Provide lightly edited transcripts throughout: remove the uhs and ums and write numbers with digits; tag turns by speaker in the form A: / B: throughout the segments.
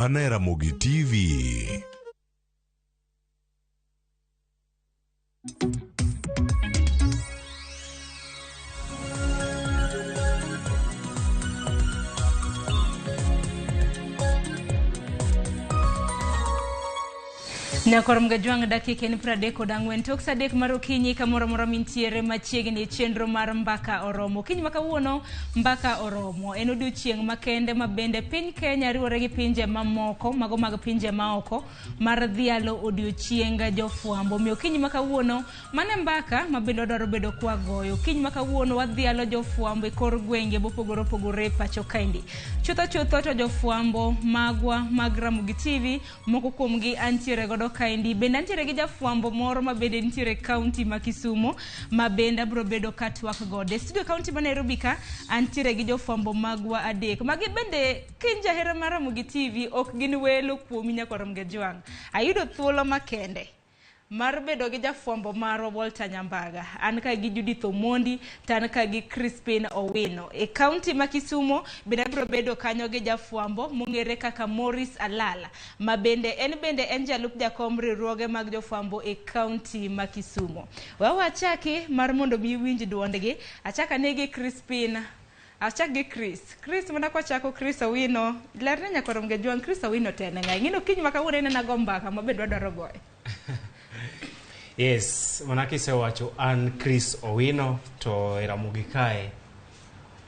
A: Mana e Ramogi TV.
B: Nyakor Mgajwang' dakika en 34 tok sa 3 mar okinyi kamoro amora mintiere machiegni e chenro mar mbaka oromo. Okinyi ma kawuono mbaka oromo. En odiochieng' makende ma bende piny Kenya riwore gi pinje mamoko mago mag pinje maoko mar dhialo odiochieng jofwambo. Omiyo okinyi ma kawuono mane mbaka ma bende wadwaro bedo kwagoyo. Okinyi ma kawuono wadhialo jofwambo e kor gwenge mopogore opogore e pacho kaendi. Chutho chutho to jofwambo magwa mag Ramogi TV moko kuomgi antiere godo kaendi. Bende antiere gi jafwambo moro ma bende nitiere e kaunti ma Kisumo ma bende abiro bedo ka twak godo. E studio kaunti ma Nairobi ka antiere gi jofwambo magwa adek. Magi bende kin jahera mar Ramogi TV ok gin welo kuomi nyakwar Mgejwang'. Ayudo thuolo makende mar bedo gi jafwambo marwa Walter Nyambaga. An ka gi Judith Omondi to an ka gi Crispin Owino. E kaunti ma Kisumo bende abiro bedo kanyo gi jafwambo mong'ere kaka Maurice Alala ma bende en bende en jalup jakom riwruoge mag jofwambo e kaunti ma Kisumo. We wachaki mar mondo mi iwinj duondgi. Achak ane gi Crispin Achak gi Chris. Chris mana kwachako Chris Owino, lerne nyakwar Mgejwang' Chris Owino to en ng'a? Ing'e ni okinyi ma kawuono en anago mbaka ma bende wadwaro goyo.
C: Yes, mana kisewacho an Chris Owino to e Ramogi kae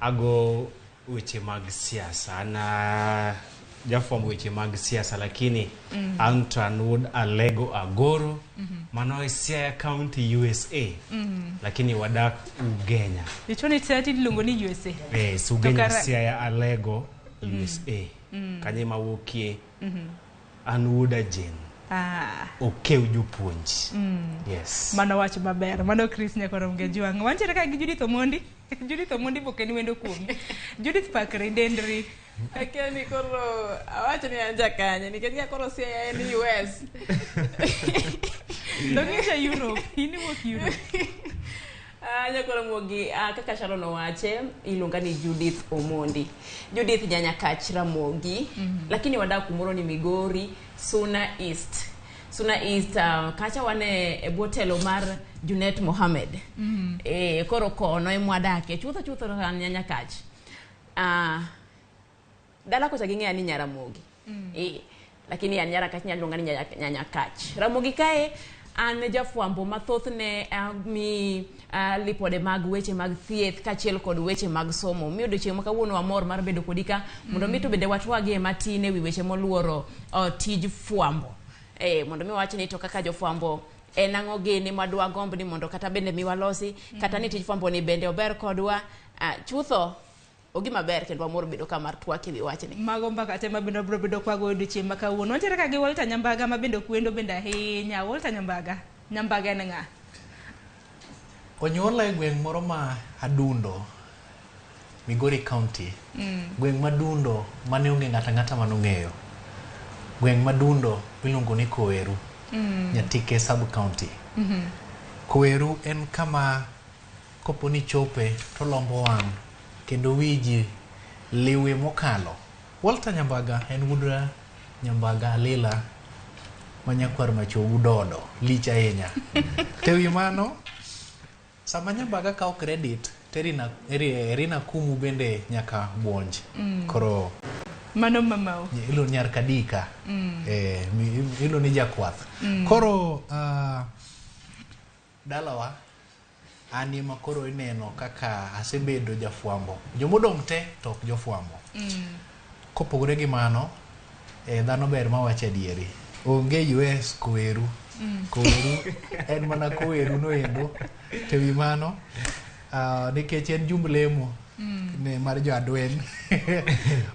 C: ago weche mag siasa. An jafwambo weche mag siasa lakini an to an wuod Alego Agoro mano e Siaya County USA lakini wadak Ugenya.
B: Dichuo ni tati iluongo ni USA.
C: Yes, Ugenya
B: kara-
C: Siaya Alego USA. Kanyo ema awuokie. An wuod Ajen. Okew jopuonj. Yes.
B: Mano wach maber. Mano Chris nyakwar Mgejwang'. Wantiere ka gi Judith Omondi. Judith Omondi bok en wendo kuomi. Judith pakri dendri.
D: Akia ni koro awach ni an jakanye nikech ka koro Siaya en US.
B: Donge Europe, in iwuok Europe.
D: Nyakwar Ramogi, kaka Sharon owache, iluonga ni Judith Omondi. Judith Nyanyakach Ramogi, lakini wadak kumoro ni Migori, Suna East. Suna East, kacha wan e bwo telo mar Junet Mohamed. Koro kono emwadake. Chutho chutho to an Nyanyakach. Dala kocha ging'eya ni Nyaramogi. Lakini an Nyarakach nyaluonga ni Nyanyakach. Ramogi kae an jafwambo ma thothne mi lipode mag weche mag thieth kaachiel kod weche mag somo. Miyo odiochieng' ma kawuono wamor mar bedo kodi ka mondo mi to bende watwagie matin ewi weche moluoro tij fwambo. Mondo mi wawach ni to kaka jofwambo en ang'o gini madwa gomb ni mondo kata bende mi walosi kata ni tij fwambo ni bende ober kodwa. Chutho ogima ber kendo wamor bedo ka mar twak ewi wachni.
B: Mago mbaka te ma bende wabiro bedo kwago odiochieng' ma kawuono. Wantiere ka gi Walter Nyambaga ma bende ok wendo bende ahinya. Walter Nyambaga, Nyambaga en ng'a?
E: Onyuola e gweng' moro ma Adundo, Migori County. Gweng' ma Dundo mane onge ng'ato ang'ata manong'eyo. Gweng' ma Dundo miluongo ni Koweru, Nyatike sub county. Koweru en kama kopo ni chope to lombo wang' kendo wi ji liwe mokalo. Walter Nyambaga en wuod Nyambaga Alila ma nyakwar Machogu Dodo, lich ahinya. To ewi mano, sama Nyambaga kawo credit, to Erina Kumu bende nyaka buonj. Koro
B: Mano mamau.
E: Iluongo nyar Kadika. Iluongo ni jakwath. Koro dalawa an ema koro ineno kaka asebedo jafwambo. Jomodong' te to ok jofwambo. Kopogore gi mano, dhano ber mawacho adieri. Onge US Koweru. Koweru en mana Koweru noendo. To ewi mano, nikech en jumb lemo ne mar jo adwen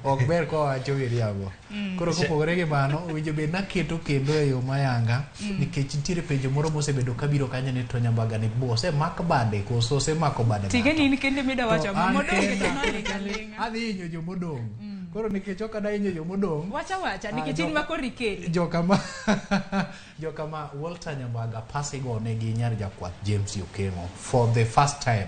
E: ok ber kwa wacho miriambo. Koro kopogore gi mano, owinjo bed naketo kendo e yo mayanga nikech nitiere penjo moro mosebedo kabiro kanyo ni to Nyambaga ni bo osemak bade koso osemako bade
B: Ting'e
E: ng'ato.
B: ni in kende mida wacho
E: To an
B: modong'
E: kenda.
B: to noling' aling'a.
E: Adhi hinyo jomodong'. Koro nikech ok adwa hinyo jomodong',
B: Wacha wacha nikech in ma koro ikeli.
E: Jokama Walter Nyambaga pasi go ne gi nyar jakwath James Okeng'o for the first time.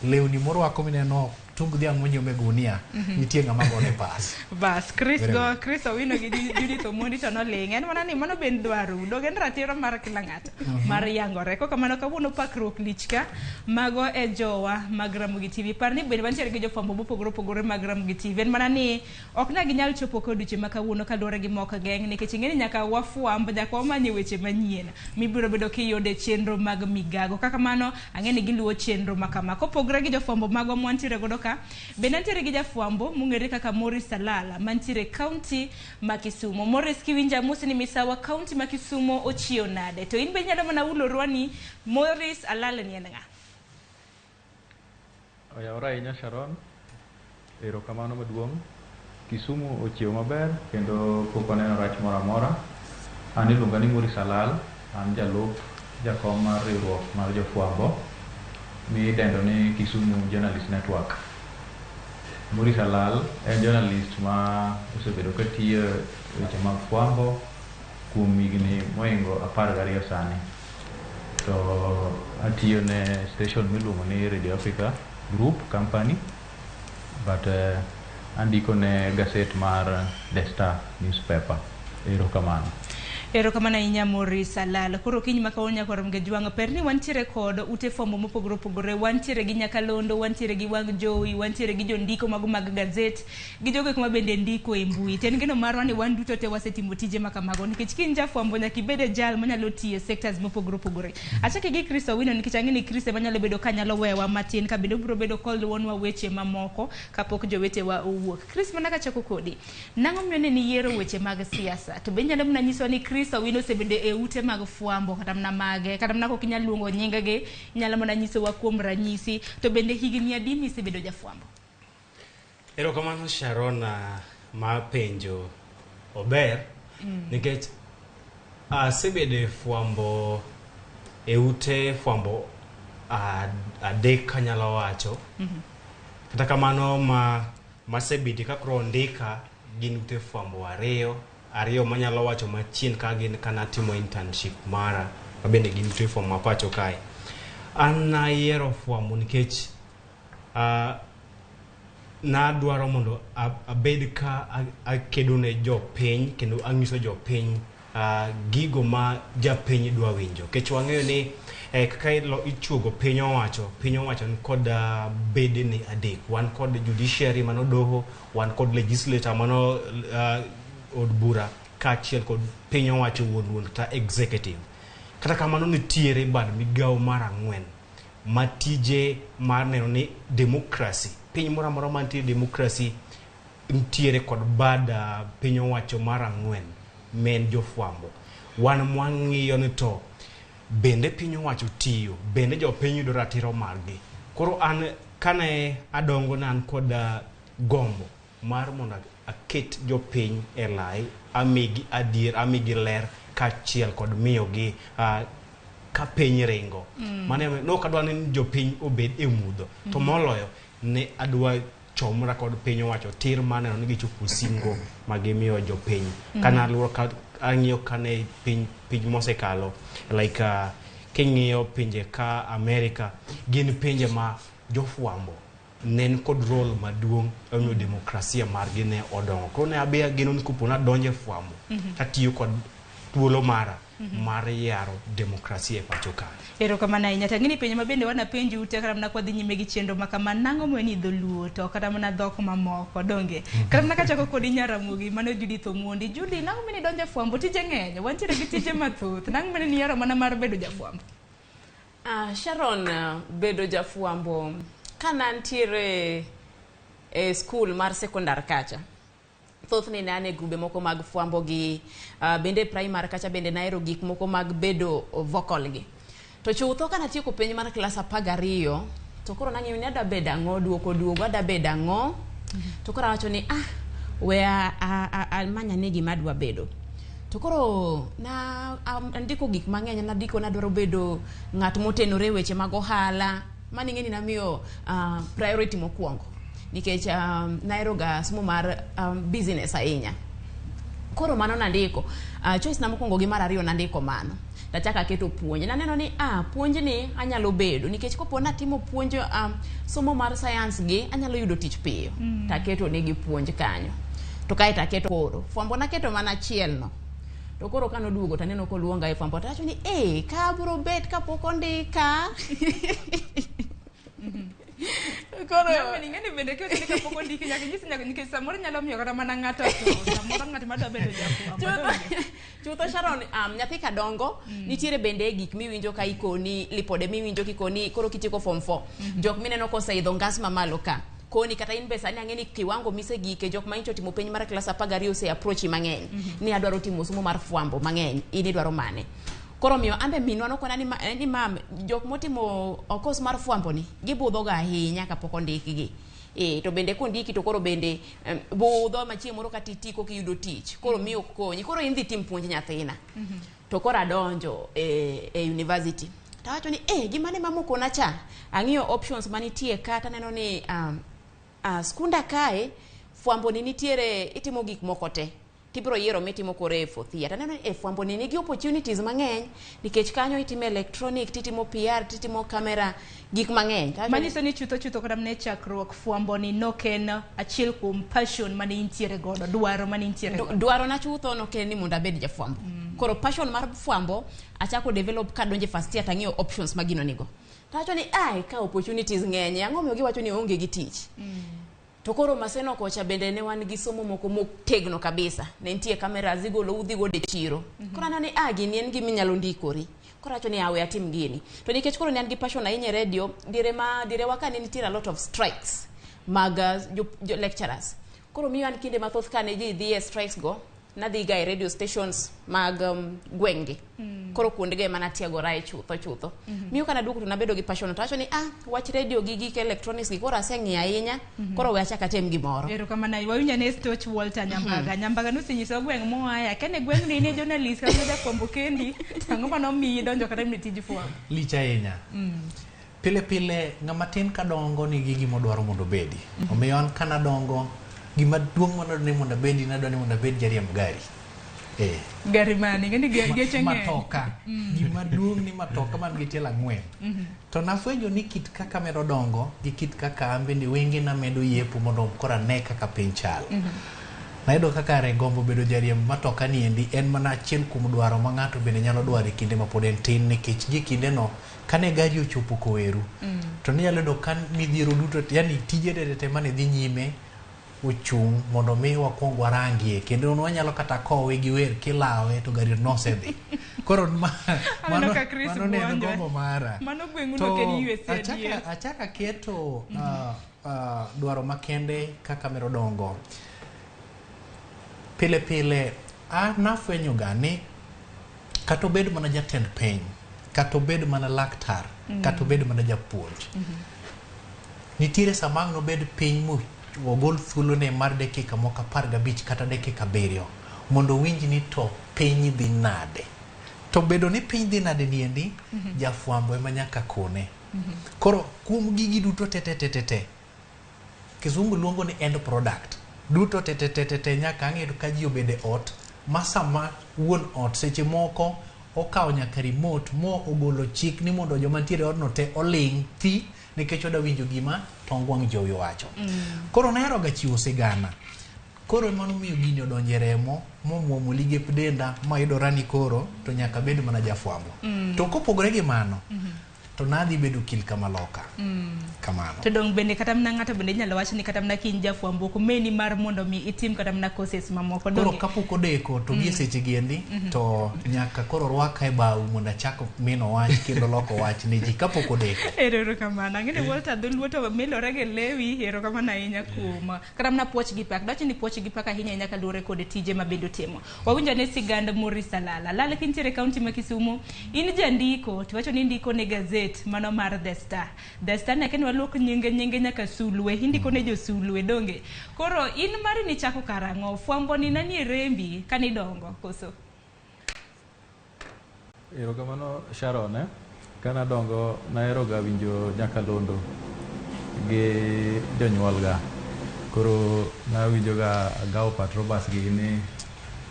E: Lewni morwako mineno Tung dhiang' monyiew e gunia, nitie ng'ama gone pas.
B: Bas, Chris
E: Very
B: go,
E: good.
B: Chris Owino gi Judith Omondi to noling. En mana ni mano ben dwarou. Dog en ratiro mar kila ng'ato mar yangore. Kok kamano kawuono pakruok lich ka mago e jowa mag Ramogi TV. Par ni bende wantiere gi jofwambo mopogore opogore mag Ramogi TV. En mana ni ok na ginyal chopo ka odiochieng' ma kawuono kaluwore gi mok geng' nikech ing'e ni nyaka wafwamb, nyaka wamanye weche manyien mibiro bedo kiyudo e chenro mag migago. Kaka kamano ang'e ni giluwo chenro ma kama. Kopogore gi jofwambo magwa mwantiere godo ka, bende antiere gi jafwambo mong'ere kaka Morris Alala mantiere e kaunti ma Kisumu. Morris kiwinja amosi ni misawa kaunti ma Kisumu ochiew nade? To in be inyalo mana ulorwa ni Morris Alala ni en ng'a?
F: Oyawore ahinya Sharon, erokamano maduong'. Kisumu ochiew maber kendo pok waneno rach moro amora. An iluonga ni Maurice Alal, an jalup jakom mar riwruok mar jofwambo midendo ni Kisumu Journalist Network. Maurice Alal en journalist ma osebedo katiyo e weche mag fwambo kuom higni mohingo 12 sani. To atiyo ne station miluongo ni Radio Africa Group Company, but andiko ne gaset mar The Star newspaper. Erokamano.
B: Erokamano ahinya Maurice Alal. Koro kiny ma kawuono nyaka warom gi jwang' per ni wantiere kod ute fwambo mopogore opogore, wantiere gi Nyakalondo, wantiere gi Wang' Jowi, wantiere gi jondiko mago mag gazet, gi jogo eko ma bende ndiko e mbui. To en geno marwa ni wan duto te wasetimo tije ma kamago nikech ka in jafwambo nyaka ibed e jal manyalo tiyo e sectors mopogore opogore. Achake gi Chris Owino nikech ang'e ni Chris ema nyalo bedo ka nyalo wewa matin ka bende obiro bedo koluwonwa weche mamoko kapok jowetewa owuok. Chris, mana kachako kodi, nang'o miyo ne niyiero weche mag siasa? To be inyalo mana nyiswa ni Chris Owino osebedo e ute mag fwambo kata mana mage, kata mana kok inyal luongo nying-gi, inyalo mana nyisowa kuom ranyisi. To bende higni adi misebedo jafwambo?
C: Erokamano Sharon ma penjo ober nikech asebedo e fwambo e ute fwambo adek anyalo wacho. Kata kamano ma masebede ka koro ondika gin ute fwambo ariyo manyalo wacho machien ka gin kanatimo internship mara mabende gin ute fwambo ma pacho kae. An nayiero fwambo nikech nadwaro mondo abed ka akedo ne jopiny kendo ang'iso jopiny gigo ma japiny dwa winjo. Nikech wang'eyo ni kaka ichuogo piny owacho ni kod bedene adek. Wan kod judiciary mano doho, wan kod legislator mano od bura, kaachiel kod piny owacho wuon wuon kata executive. Kata kamano nitiere bad migawo mar ang'wen ma tije mar neno ni democracy, piny moro amora mantie democracy nitiere kod bad piny owacho mar ang'wen men jofwambo. Wan mwang'iyo ni to bende piny owacho tiyo, bende jopiny yudo ratiro margi. Koro an kane adongo ne an kod gombo mar mondo aket jopiny e lai, amigi adier, amigi ler kaachiel kod miyogi ka piny ringo. Mano ema ne ok adwa ni jopiny obed e mudho, to moloyo ne adwa chomra kod piny owacho tir mar neno ni gichopo singo ma gimiyo jopiny. Kana luoro ka ang'iyo kane piny mosekalo like king'iyo pinje ka Amerika, gin pinje ma jofwambo ne en kod role maduong' emomiyo demokrasia margi ne odongo. Koro ne abe ageno ni kopo nadonjo e fwambo tatiyo kod thuolo mara mar yaro demokrasia e pacho ka.
B: Erokamano ahinya. To ang'e ni penjo ma bende wanapenji ute kata mana kwadhi nyime gi chenro ma kama, nang'o momiyo ni dholuo to kata mana dhok mamoko donge? Kata mana kachako kodi Nyaramogi, mano Judith Omondi. Judy, nang'o momiyo nidonjo e fwambo? Tije ng'eny, wantiere gi tije mathoth. Nang'o momiyo niyiero mana mar bedo jafwambo?
D: Sharon, bedo jafwambo kana ntiere e skul mar sekondar kacha, thothne ne an e grube moko mag fwambo gi bende primary kacha bende nahero gik moko mag bedo vocal gi. To chutho kanatieko penj mar klas 12 to koro nang'iyo ni adwa bedo ang'o, duoko duogo adwa bedo ang'o. To koro awacho ni we amany ane gima adwa bedo. To koro na andiko gik mang'eny, nandiko nadwaro bedo ng'at motenore e weche mag ohala. Mano ing'e ni namiyo priority mokwongo nikech nahero ga somo mar business ahinya. Koro mano nandiko choice na mokwongo gi mar ariyo nandiko mano. Tachako aketo puonj. Naneno ni puonj ni anyalo bedo nikech kopo natimo puonj somo mar science gi anyalo yudo tich piyo. Taketo negi puonj kanyo. To kae taketo koro fwambo naketo mana achiel no. To koro kanoduogo taneno koluonga e fwambo tawacho ni ka abro bet kapok ondika. Koro
B: ing'eni bende kiwacho ni kapok ondiki nyaka inyis nyaka nikech samoro nyalo miyo kata mana ng'ato tho samoro ng'at madwa bedo jafwambo.
D: Chutho Sharon, nyathi kadongo nitiere bende gik miwinjo ka ikoni lipode miwinjo kikoni koro kitieko form 4 jok mineno koseidho ngas mamalo ka koni kata in be sani ang'e ni kiwango misegike jok ma nyicho timo penj mar klas 12 ose approach mang'eny ni adwaro timo somo mar fwambo mang'eny in idwaro mane. Koro miyo ambe minwa nokona ni mam jok motimo course mar fwambo ni gibudho ga ahinya kapok ondikgi. To bende kondiki to koro bende budho machieng' moro kata itiko kiyudo tich koro miyo ok konyi koro in dhi tim puonj nyathina. To koro adonjo e university tawacho ni gima ne mamokona cha ang'iyo options manitie ka taneno ni skunda kae fwambo ni nitiere itimo gik moko te tibiro yiero mitimo kore e fourth year. Taneno ni fwambo ni nigi opportunities mang'eny nikech kanyo itimo electronic titimo PR titimo camera gik mang'eny.
B: Manyiso ni chutho chutho kata mana e chakruok fwambo ni nok en achiel kuom passion mane intiere godo, dwaro mane intiere godo.
D: Dwaro na chutho nok en ni mondo abed jafwambo. Koro passion mar fwambo achako develop kadonje first year tang'iyo options ma gino nigo. Tawacho ni ka opportunities ng'eny ang'o miyo giwacho ni onge gi tich. To koro Maseno kocha bende ne wan gi somo moko motegno kabisa. Ne nitie cameras igolo udhi godo e chiro. Koro aneno ni gini en gima inyalo ndikori. Koro awacho ni we atim gini. To nikech koro ne an gi passion ahinya e radio, diere wa ka ne nitiere a lot of strikes mag jo lecturers. Koro miyo an kinde mathoth kane ji dhi e strikes go, nadhi ga e radio stations mag gweng'gi. Koro kuondego ema natiegora e chutho chutho. Miyo kana duogo to nabedo gi passion to awacho ni wach radio gi gik electronics gi koro aseng'iyo ahinya, koro we achak atem gimoro.
B: Erokamano wawinjo ane Stoch Walter Nyambaga. Nyambaga nosenyisowa gweng' moaye. Akia ni gweng'ni in e journalist kata jafwambo kendi, to ang'o manomiyi donjo kata e tij fwambo?
E: Lich ahinya. Pile pile ng'ama tin kadongo nigi gima odwaro mondo obedi. Omiyo an kanadongo gima duong' manadwaro ni mondo abedi nadwaro ni mondo abed jariemb gari.
B: Gari mane? Ing'e ni geche ng'eny.
E: Matoka. Gima duong' ni matoka man gi tielo 4. To nafwenyo ni kit kaka medo dongo gi kit kaka an bende wengena medo yepo mondo koro ane kaka piny chal. Nayudo kaka are gombo bedo jariemb matoka ni endi en mana achiel kuom dwaro ma ng'ato bende nyalo dwaro e kinde ma pod en tin nikech gi kindeno kane gari ochopo Koweru to ninyalo yudo ka midhiero duto yani tije te mane dhi nyime ochung' mondo mi wakwong warangie kendo wanyalo kata kowe gi wer kilawe to gari nosedhi. Koro mano ne en gombo mara.
B: Mano gweng'u nok en USA adier.
E: Achako aketo dwaro makende kaka medo dongo. Pile pile nafwenyo ga ni kata obed mana jatend piny, kata obed mana laktar, kata obed mana japuonj. Nitiere sama ang' nobed piny mo ogol thuolone mar dakika moko 15 kata dakika 7 mondo owinj ni to piny dhi nade. To bedo ni piny dhi nade niendi, jafwambo ema nyaka kone. Koro kuom gigi duto te, kizungu luongo ni end product. Duto te nyaka ang' yudo ka ji obedo e ot ma sama wuon ot seche moko okawo nyaka remote mo ogolo chik ni mondo joma ntiere e odno te oling' thi nikech odwa winjo gima tong wang' jowi owacho. Koro nahero ga chiwo sigana. Koro ema nomiyo gini odonjo e remo momuomo ligep denda mayudora ni koro to nyaka abed mana jafwambo. To kopogore gi mano, to nadhi bedo okil kamaloka. Kamano.
B: To dong' bende kata mana ng'ato bende inyalo wach ni kata mana ka in jafwambo ok omeni mar mondo mi itim kata mana courses mamoko.
E: Koro kapok odeko to gie seche gi endi to nyaka koro rwaka e bau mondo achak mino wach kendo loko wach ne ji kapok odeko.
B: Erokamano. Ang'e ni Walter dholuo to milore gi lewi. Erokamano ahinya kuom kata mana puoch gi pak. Dwach ni puoch gi pak ahinya ahinya kaluwore kod tije ma bende otimo. Wawinjo ane sigand Maurice Alala. Alala kintiere e kaunti ma Kisumu, in jandiko to iwacho ni indiko ne gazet mano mar The Star. The Star ne ken waluok nyinge nyaka sulwe, indiko ne josulwe donge. Koro in mari nichako karang'o? Fwambo ni nanie rembi kanidongo koso?
F: Erokamano Sharon, Kanadongo nahero ga winjo nyakalondo gi jonyuolga. Koro nawinjo ga Agao Patrobas gini,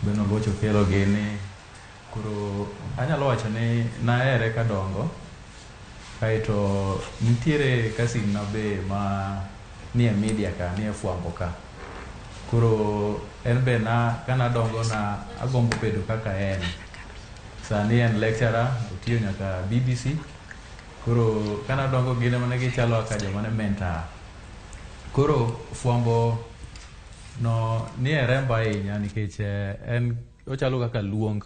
F: Beno Angocho Okello gini. Koro anyalo wacho ni nahere kadongo. Kaeto nitiere cousin na be ma nie media ka, nie fwambo ka. Koro en be na kanadongo na agombo bedo kaka en. Sani en lecturer, otiyo nyaka BBC. Koro kanadongo gin ema ne gichalo kaka joma ne mentor. Koro fwambo no nie remba ahinya nikech en ochalo kaka luong.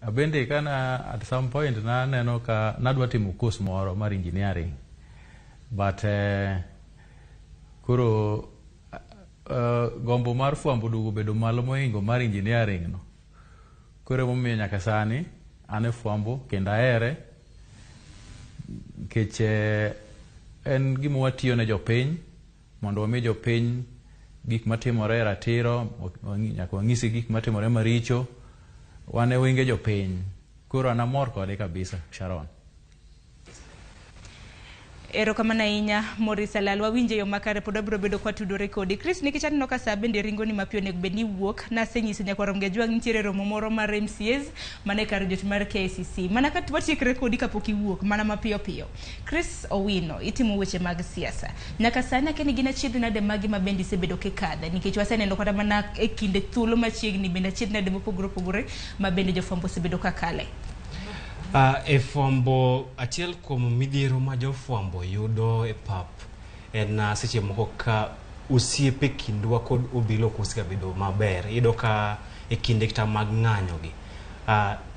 F: Abende kana at some point naneno ka nadwa timo course moro mar engineering. But koro gombo mar fwambo oduogo bedo malo mohingo mar engineering no. Koro emomiyo nyaka sani an e fwambo kendo ahere nikech en gima watiyo ne jopiny mondo wami jopiny gik matimore e ratiro, nyaka wanyisi gik matimore maricho. Wan e wenge jopiny. Koro an amor kode kabisa, Sharon.
B: Erokamano ahinya Maurice Alal, wawinjo e yo makare pod wabiro bedo kwatudore kodi. Chris, nikech aneno ka saa bende ringo ni mapiyo onego bed ni iwuok, nasenyiso nyakwar Ramogi Ajwang' nitiere romo moro mar MCAs mana e kar jot mar KICC. Mana ka watiekre kodi kapok iwuok, mana mapiyo piyo. Chris Owino, itimo weche mag siasa. Nyaka sani akia ni gin achiedh nade magi ma bende isebedo kikadhe, nikech waseneno kata mana e kinde thuolo machiegni bende achiedh nade mopogore opogore ma bende jofwambo osebedo kakale.
C: E fwambo achiel kuom midhiero ma jofwambo yudo e pap en seche moko ka osiepe kindwa kod obila ok osebedo maber. Iyudo ka e kinde kata mag ng'anyo gi,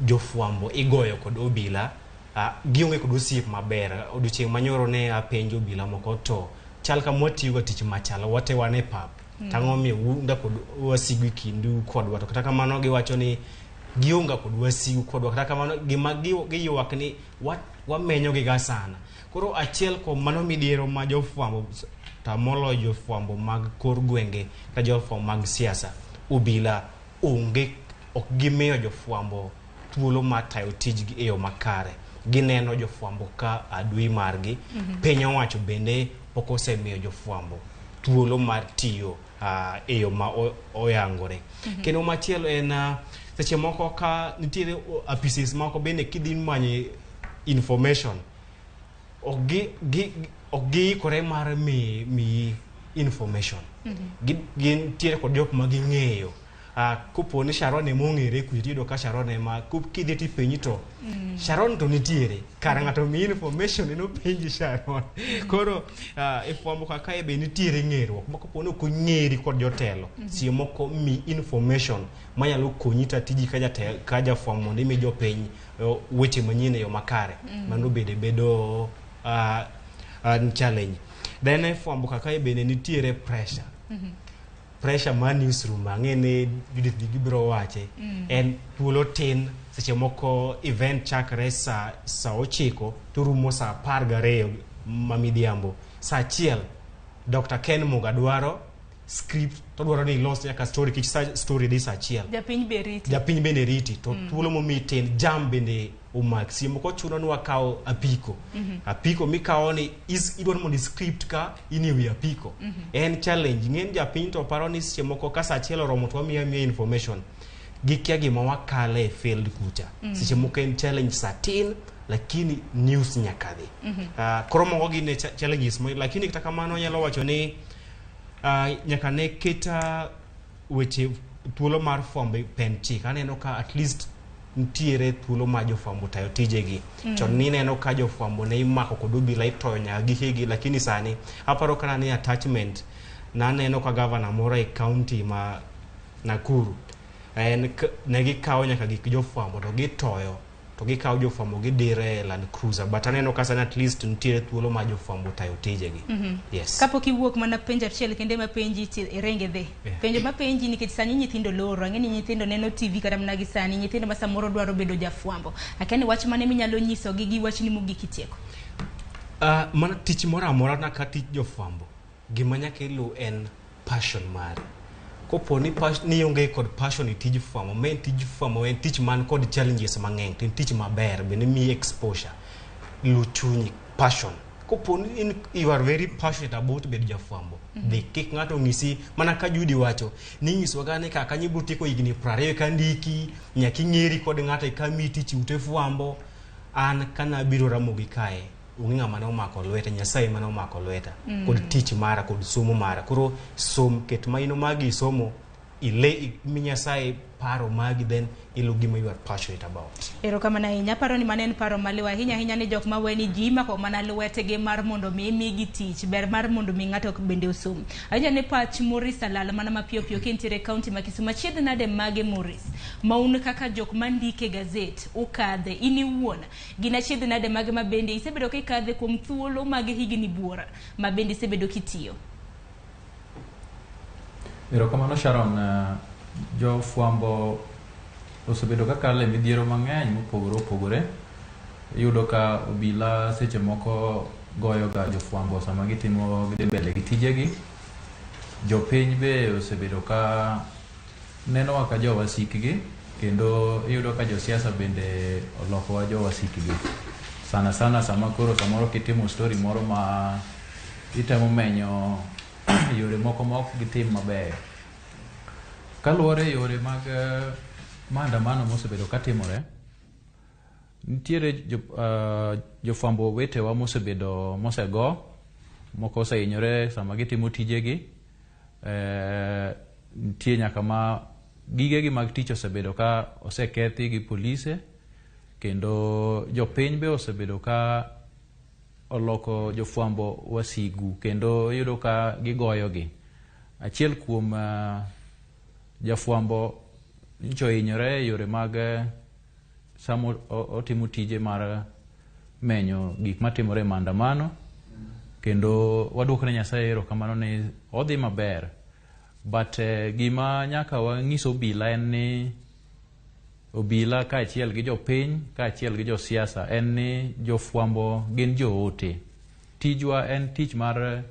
C: jofwambo igoyo kod obila, gionge kod osiep maber. Odiochieng' manyoro ne apenjo obila moko to chal kama watiyo ga tich machal, wate wan e pap. Tang'o miyo unga kod wasigu e kindu kodwa. To kata kamano giwacho ni gionge kod wasigu kodwa. Kata kamano gima giywak ni wamenyo gi ga sana. Koro achiel kuom mano midhiero ma jofwambo, to moloyo jofwambo mag kor gwenge kata jofwambo mag siasa, obila onge, ok gimiyo jofwambo thuolo mar tayo tijgi e yo makare. Gineno jofwambo ka adui margi. Piny owacho bende pok osemiyo jofwambo thuolo mar tiyo e yo ma oyangore. Kendo machielo en seche moko ka nitiere apises moko bende kidhi manyo information, ok giikore mar miyi information. Gintiere kod jok ma ging'eyo. Kopo ni Sharon ema ong'ere kucho, tiyudo ka Sharon ema kidhi tipenji to Sharon to nitiere. Kar ng'ato miyi information en openji Sharon. Koro e fwambo ka kae be nitiere ng'eruok ma kopo ni ok ong'eri kod jotelo, seche moko mi information manyalo konyi ta tiji ka jafwambo mondo imi jopiny weche manyien e yo makare. Mano bende bedo challenge. Then e fwambo ka kae bende nitiere pressure. Pressure mar newsroom, ang'e ni Judith gibiro wache. En thuolo tin, seche moko event chakre saa 9 to rumo saa 12 ma midhiambo. Saa 1 Dr. Ken Muga dwaro script, to dwaro ni ilos nyaka story, kich story dhi saa 1.
B: Japiny be riti.
C: Japiny bende riti, to thuolo momiyi tin, jam bende omak. Seche moko chuno ni wakawo apiko. Apiko mikawo ni idwaro mondo script ka in e wi apiko. En challenge. Ng'eny japiny to paro ni seche moko ka saa 1 oromo to wamiyo amiya information. Gikia gima wakale e field kucha. Seche moko en challenge saa tin, lakini news nyaka dhi. Koro moko gin e challenges, lakini kata kamano anyalo wacho ni nyaka ne keta weche thuolo mar fwambo e pen chik. Aneno ka at least nitiere thuolo ma jofwambo tayo tijegi. Chon nineno ka jofwambo ne imako kod obila itoyo nyaka gikegi, lakini sani aparo kana ni attachment naneno ka gavana moro e county ma Nakuru en ne gikawo nyaka gik jofwambo to gitoyo, to gikawo jofwambo gidire e Land Cruiser. But aneno ka sani at least nitiere thuolo ma jofwambo tayo tijegi. Yes.
B: Kapok iwuok mana penjo achiel kende mapenji irenge dhi. Penjo mapenji nikech sani nyithindo loro, ang'e ni nyithindo neno TV kata mana gi sani, nyithindo ma samoro dwaro bedo jafwambo. Akia ni wach mane minyalo nyisogi gi wachni mogik itieko.
C: Mana tich moro amora na ka tich jofwambo, gima nyaka iluw en passion mari. Kopo ni ionge kod passion e tij fwambo, ma en tij fwambo, en tich man kod challenges mang'eny, to en tich maber bende miyi exposure. Luw chunyi, passion. Kopo ni in you are very passionate about bedo jafwambo, dhi kik ng'ato ng'isi mana ka Judy wacho ni nyisoga ni kaka ibiro tieko higni 20 ka ndiki nyaka ing'eri kod ng'ato eka miyi tich e ute fwambo. An kanabiro Ramogi kae onge ng'ama ne omako lweta, Nyasaye mane omako lweta kod tich mara kod somo mara. Koro som ket maino magi somo ile mi Nyasaye paro magi, then ilu gima you are passionate about.
B: Erokamano ahinya. Aparo ni mano en paro maliw ahinya ahinya ni jok mawe ni ji imako mana lwetgi mar mondo mi migi tich. Ber mar mondo mi ng'ato bende osom. Ahinya ni pach Maurice Alal mana mapiyo piyo kintiere e kaunti ma Kisumu. Achiedh nade mage Maurice? Ma un kaka jok mandike gazet ukadhe in iwuon. Gin achiedh nade mage ma bende isebedo kikadhe kuom thuolo mag higni buora ma bende isebedo kitiyo?
F: Erokamano Sharon, jofwambo osebedo ka kalo e midhiero mang'eny mopogore opogore. Iyudo ka obila seche moko goyo ga jofwambo sama gitimo gidhi mbele gi tijegi. Jopiny be osebedo ka nenowa ka jowasikgi kendo iyudo ka josiasa bende olokowa jowasikgi. Sana sana sama koro samoro kitimo story moro ma itemo menyo yore moko ma ok gitim mabeyo. Kaluwore e yore mag maandamano mosebedo katimore, nitiere jofwambo wetewa mosebedo mosego, moko osehinyore sama gitimo tijegi. Nitie nyaka ma gigegi mag tich osebedo ka osekethi gi polise, kendo jopiny be osebedo ka oloko jofwambo wasigu kendo iyudo ka gigoyogi. Achiel kuom jafwambo nyocha ohinyore e yore mag sama otimo tije mar menyo gik matimore e maandamano kendo waduoko ne Nyasaye erokamano ni odhi maber. But gima nyaka wang'is obila en ni obila kaachiel gi jopiny kaachiel gi josiasa en ni jofwambo gin joote. Tijwa en tich mar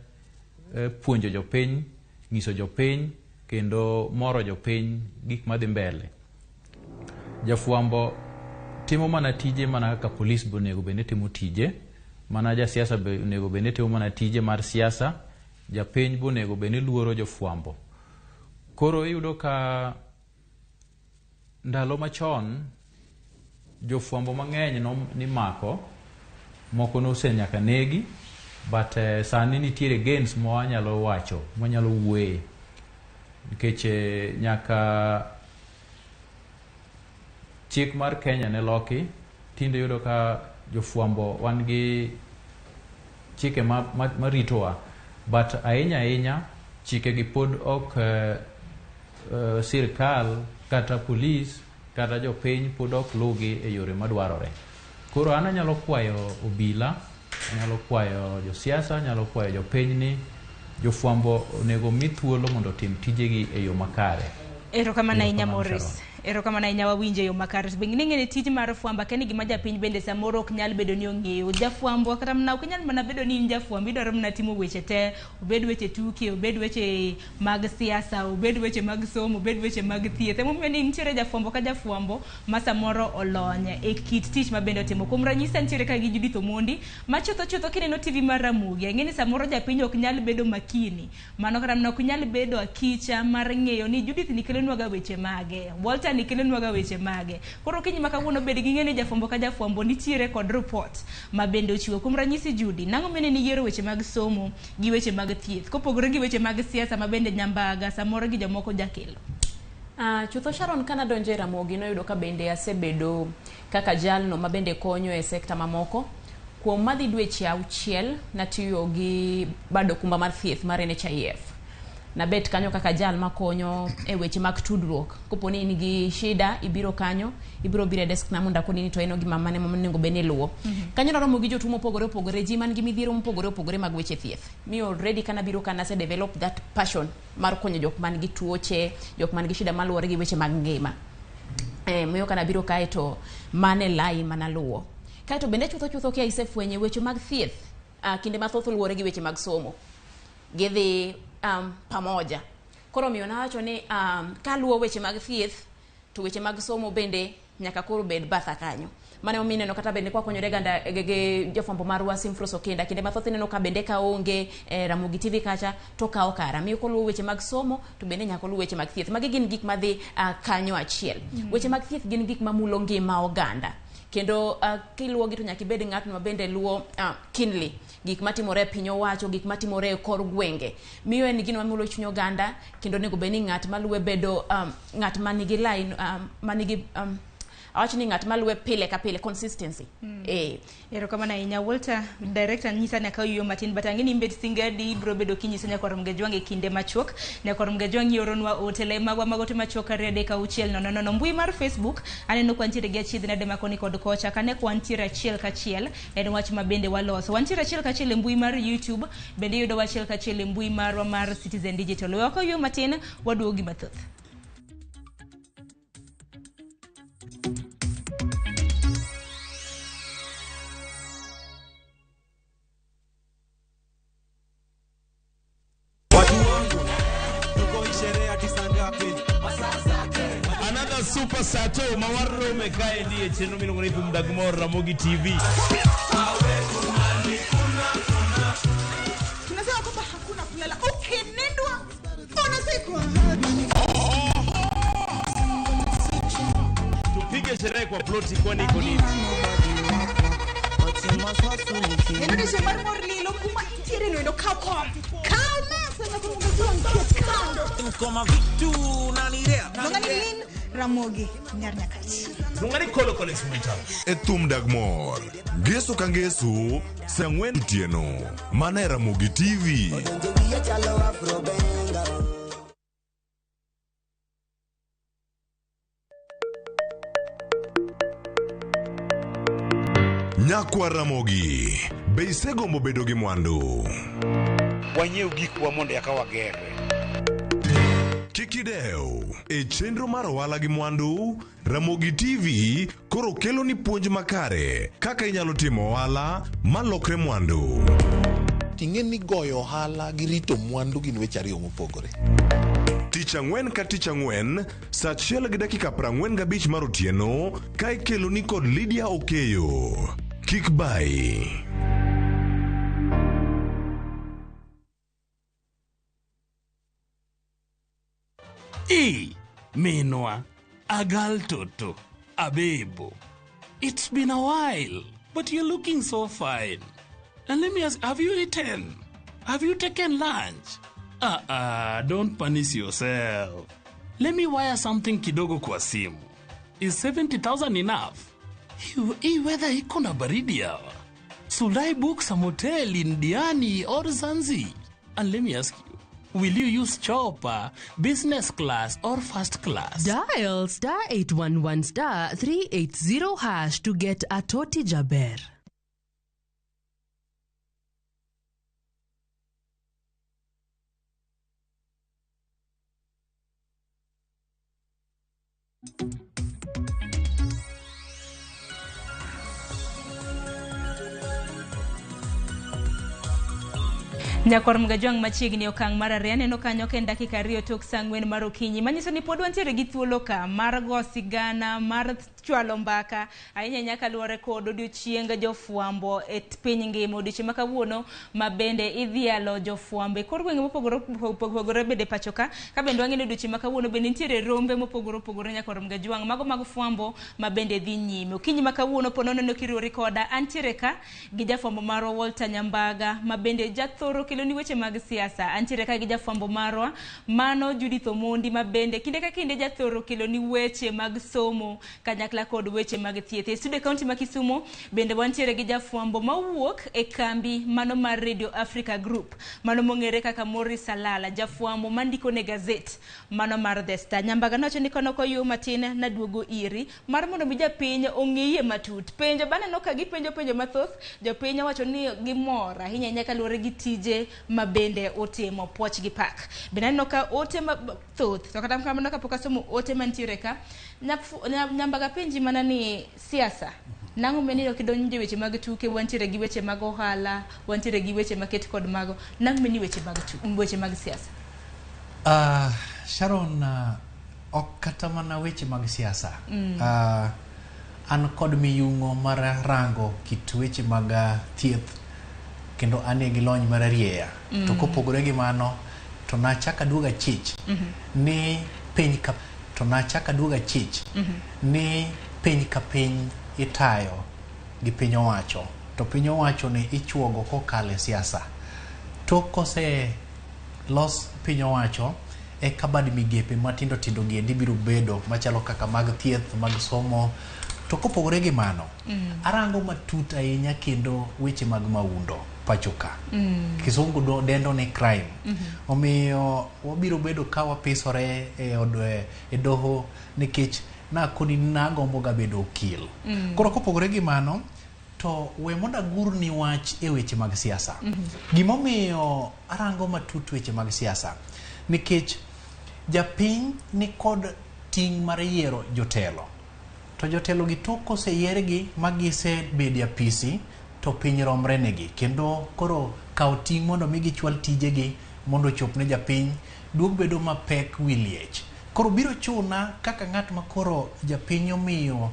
F: puonjo jopiny, nyiso jopiny kendo moro jopiny gik madhi mbele. Jafwambo timo mana tije mana kaka polis be onego bed ni timo tije, mana jasiasa be onego bed ni timo mana tije mar siasa, japiny be onego bed ni luoro jofwambo. Koro iyudo ka ndalo machon jofwambo mang'eny nimako, moko nose nyaka negi, but sani nitiere gains ma wanyalo wacho, mwanyalo wuoye nikech nyaka chik mar Kenya ne loki, tinde iyudo ka jofwambo wan gi chike maritowa, but ahinya ahinya chike gi pod ok sirkal kata polis kata jopiny pod ok lugi e yore madwarore. Koro an anyalo kwayo obila, anyalo kwayo josiasa, anyalo kwayo jopiny ni jofwambo onego mi thuolo mondo otim tijegi e yo makare.
B: Erokamano ahinya
F: Erokamano,
B: Maurice.
F: Sharon.
B: Erokamano ahinya wawinjo e yo makare. Be ing'e ni tij mar fwambo akia ni gima japiny bende samoro ok nyal bedo ni ong'eyo. Jafwambo kata mana ok inyal mana bedo ni in jafwambo idwaro mana timo weche te, obed weche tuke, obed weche mag siasa, obed weche mag somo, obed weche mag thieth. Emomiyo ni nitiere jafwambo ka jafwambo ma samoro olony e kit tich ma bende otimo. Kuom ranyisi antiere ka gi Judith Omondi ma chutho chutho kineno TV mar Ramogi ang'e ni samoro japiny ok nyal bedo makini. Mano kata mana ok nyal bedo akicha mar ng'eyo ni Judith ni kelonwaga weche mage, Walter ni kelonwaga weche mage. Koro okinyi ma kawuono bed gi ng'e ni jafwambo ka jafwambo nitiere kod report ma bende ochiwo. Kuom ranyisi Judy, nang'o mine niyiero weche mag somo gi weche mag thieth kopogore gi weche mag siasa ma bende nyambaga samoro gi jomoko jakelo?
D: Chutho Sharon kana donjo e Ramogi noyudo ka bende asebedo kaka jalno ma bende konyo e sekta mamoko. Kuom madhi dweche 6 natiyo gi bad okumba mar thieth mar NHIF. Nabet kanyo kaka jal makonyo e weche mag tudruok. Kopo ni in gi shida, ibiro kanyo, ibiro biro e desk na mondo akoni ni to en gima mane monego bed ni iluwo. Kanyo naromo gi jotuo mopogore opogore, ji man gi midhiero mopogore opogore mag weche thieth. Mi already kana biro ka nase develop that passion mar konyo jok man gi tuoche, jok man gi shida maluwore gi weche mag ngima. Miyo kana biro kae to mane lai manaluwo. Kae to bende chutho chutho kia isefwenye weche mag thieth, kinde mathoth luwore gi weche mag somo. Gidhi pamoja. Koro omiyo nawacho ni kaluwo weche mag thieth to weche mag somo bende nyaka koro bed batha kanyo. Mano emomiyo ineno kata bende kwakonyore ganda gi jofwambo marwa Simfros Okinda kinde mathoth ineno ka bende ka onge e Ramogi TV kacha to okawo kara miyo koluwo weche mag somo to bende nyaka oluw weche mag thieth. Magi gin gik madhi kanyo achiel. Weche mag thieth gin gik mamulo ngima oganda kendo kiluwogi to nyaka ibed ng'atno ma bende luwo keenly gik matimore e piny owacho, gik matimore e kor gwenge. Miyo en gino mamulo chuny oganda kendo onego bed ni ng'at maluwe bedo ng'at manigi line manigi awach ni ng'at maluwe pile ka pile, consistency.
B: Erokamano ahinya Walter. Director nyisa ni akaw yueyo matin, but ang'e ni imbet singadi ibiro bedo kinyiso nyakwar Mgejwang' e kinde machuok. Nyakwar Mgejwang' ioronwa ote le magwa mag ote machuok 2 3 6 0 0. Mbui mar Facebook aneno kwantiere gi achiedh nade ma koni kod kocha kane kwantiere achiel kachiel en wach ma bende waloso. Wantiere achiel kachiel e mbui mar YouTube, bende iyudowa achiel kachiel e mbui marwa mar Citizen Digital. We wakaw yueyo matin, waduogo gi mathoth.
G: Watu wangu, tuko hii sherehe hadi saa ngapi?
H: Another super sato mawarome kaendi e chenro miluongo ni Thum Dag Mor Ramogi TV.
I: Tunasema kwamba hakuna kulala, ukinindwa unazikwa.
H: Tupige sherehe kwa ploti kwani iko nini?
I: En odiochieng' mar mor lilo kuma intiere no endo kaw kom, kaw mesa nyaka Mgejwang' ket kando.
G: Koma vitu unanirea.
I: Luonga ni Lin Ramogi Nyar Nyakach.
H: Luonga ni Kolo Collins Mwita.
A: E Thum Dag Mor. Ngeso ka ngeso, saa 4 otieno. Mana e Ramogi TV. Nyakwar Ramogi, be isegombo bedo gi mwandu?
J: Wanyiew gikwa mondo eka wagerre.
A: Kik idew. E chenro mar ohala gi mwandu, Ramogi TV koro kelo ni puonj makare kaka inyalo timo ohala malokre mwandu.
K: Ting'e ni goyo ohala gi rito mwandu gin weche ariyo mopogore.
A: Tich ang'wen ka tich ang'wen, saa 1:45 mar otieno, ka ikelo ni kod Lydia Okeyo. Kik bai.
H: E, Minwa, Agal Toto, Abebo. It's been a while, but you're looking so fine. And let me ask, have you eaten? Have you taken lunch? Don't punish yourself. Let me wire something kidogo kwa simu. Is 70,000 enough? Hii weather iko na baridi hawa. Should I book some hotel in Diani or Zanzi? And let me ask you, will you use chopper, business class, or first class?
L: Dial star 811 star 380 hash to get a Toti Jaber.
B: Nyakwar Mgajwang' machiegni okang' mar ariyo aneno kanyo ka en dakika 2 tok saa 4 mar okinyi manyiso ni pod wantiere gi thuolo ka mar go sigana mar chwalo mbaka ahinya ahinya kaluwore kod odiochieng jofwambo e piny ngima odiochieng' ma kawuono ma bende idhialo jofwambo e kor gwenge mopogore opogore bende pacho ka ka bende wang'e ni odiochieng' ma kawuono bende nitiere rombe mopogore opogore Nyakwar Mgajwang' mago mag fwambo ma bende dhi nyime okinyi ma kawuono po nono kiriwori koda antiere ka gi jafwambo marwa Walter Nyambaga ma bende jathoro kelo ni weche mag siasa antiere ka gi jafwambo marwa mano Judith Omondi ma bende kinde ka kinde jathoro kelo ni weche mag somo kanyakla kod weche mag thieth e studio county ma Kisumu bende wantiere gi jafwambo mawuok e kambi mano mar Radio Africa Group mano mong'ere kaka Morris Salala jafwambo mandiko ne gazet mano mar The Star. Nyambaga nowacho ni kono koyuo matin naduogo iri mar mondo mi japiny ong'eye matut penjo baneno ka gipenjo penjo mathoth jopiny owacho ni gimor ahinya ahinya kaluwore gi tije ma bende otimo puoch gi pak bende aneno ka ote mathoth to kata kamano kapok asomo ote mantiere ka Nyambaga penji mana ni siasa nang'o meni ok idonjo e weche mag tuke wantiere gi weche mag ohala wantiere gi weche maket kod mago nang'o meni weche mag weche mag siasa?
E: Sharon, Ok kata mana weche mag siasa. An kod miyung'o mar rango kit weche mag thieth kendo anie gi lony mar arieya. To kopogore gi mano, to nachako aduogo achich ni piny ka to nachako aduogo achich ni piny ka piny itayo gi piny owacho to piny owacho ni ichuogo kokalo e siasa. Tok kose los piny owacho eka bad migepe matindo tindo gi endi biro bedo machalo kaka mag thieth, mag somo. To kopogore gi mano, arango matut ahinya kendo weche mag maundo pacho ka. Kisungu dendo ni crime. Omiyo wabiro bedo ka wapisore e od e doho nikech nakoni nagombo ga bedo okil. Koro kopogore gi mano, to we mondo agurni wach e weche mag siasa. Gimomiyo arango matut weche mag siasa, nikech japiny ni kod ting' mar yiero jotelo. To jotelo gi tok koseyiergi ma gisebedo e apisi to piny romre negi kendo koro kawo ting' mondo mi gichwal tijegi mondo ochop ne japiny duog bedo mapek wi liech. Koro biro chuna kaka ng'at ma koro japiny omiyo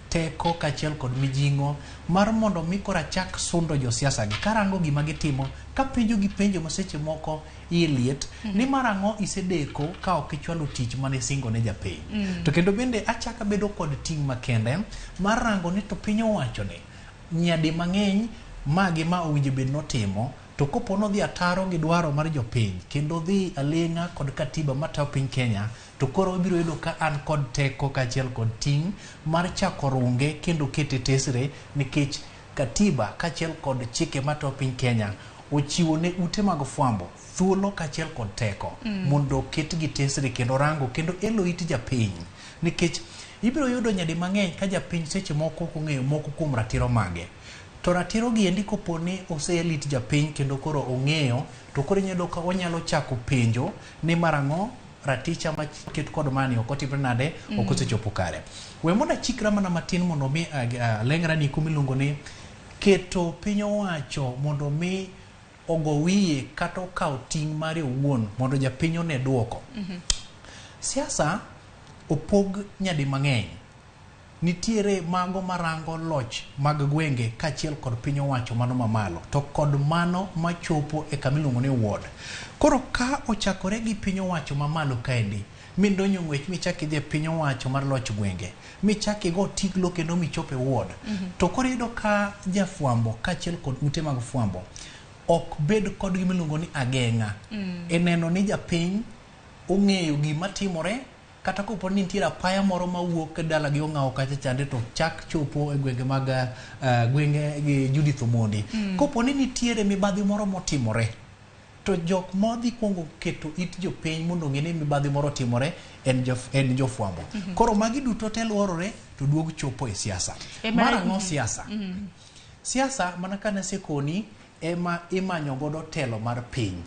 E: teko kaachiel kod mijing'o mar mondo mi koro achak sundo josiasa gi karango gima gitimo kapenjo gi penjo ma seche moko iye liet ni mar ang'o isedeko ka ok ichwalo tich mane isingo ne japiny. To kendo bende achako abedo kod ting' makende mar rango ni to piny owacho ni nyadi mang'eny ma gi ma owinjo bed notimo to kopo nodhi ataro gi dwaro mar jopiny kendo dhi aling'a kod katiba matayo piny Kenya to koro ibiro yudo ka an kod teko kaachiel kod ting' mar chako runge kendo kete tesre nikech katiba kaachiel kod chike matayo piny Kenya ochiwo ne ute mag fwambo thuolo kaachiel kod teko mondo oketgi tesre kendo rango kendo elo it japiny nikech ibiro yudo nyadi mang'eny ka japiny seche moko ok ong'eyo moko kuom ratiro mage. To ratiro gi endi kopo ni oseel it japiny kendo koro ong'eyo to koro inyalo yudo ka onyalo chako penjo ni mar ang'o raticha maket kod mani ok otimre nade ok osechopo kare. We mondo achikra mana matin mondo mi aleng'ra ni kuma iluongo ni keto piny owacho mondo mi ogo wiye kata okaw ting' mare owuon mondo japiny one duoko. Siasa opog nyadi mang'eny. Nitiere mago marango loch mag gwenge kaachiel kod piny owacho mano mamalo to kod mano machopo e kama iluongo ni ward. Koro ka ochakore gi piny owacho mamalo kaendi midonjo ng'wech michak idhi e piny owacho mar loch gwenge michak igo tiglo kendo michop e ward to koro iyudo ka jafwambo kaachiel kod ute mag fwambo ok bed kod gima iluongo ni ageng'a e neno ni japiny ong'eyo gima timore kata kopo ni nitiere apaya moro mawuok e dala gi ong'awo kacha chande to chak chopo e gwenge mag gwenge gi Judith Omondi. Kopo ni nitiere mibadhi moro motimore to jok modhi kuongo keto it jopiny mondo ong'e ni mibadhi moro otimore en en jofwambo. Koro magi duto te luorore to duog chopo e siasa. Mar ang'o siasa? Siasa mana ka nasekoni ema imanyo godo telo mar piny.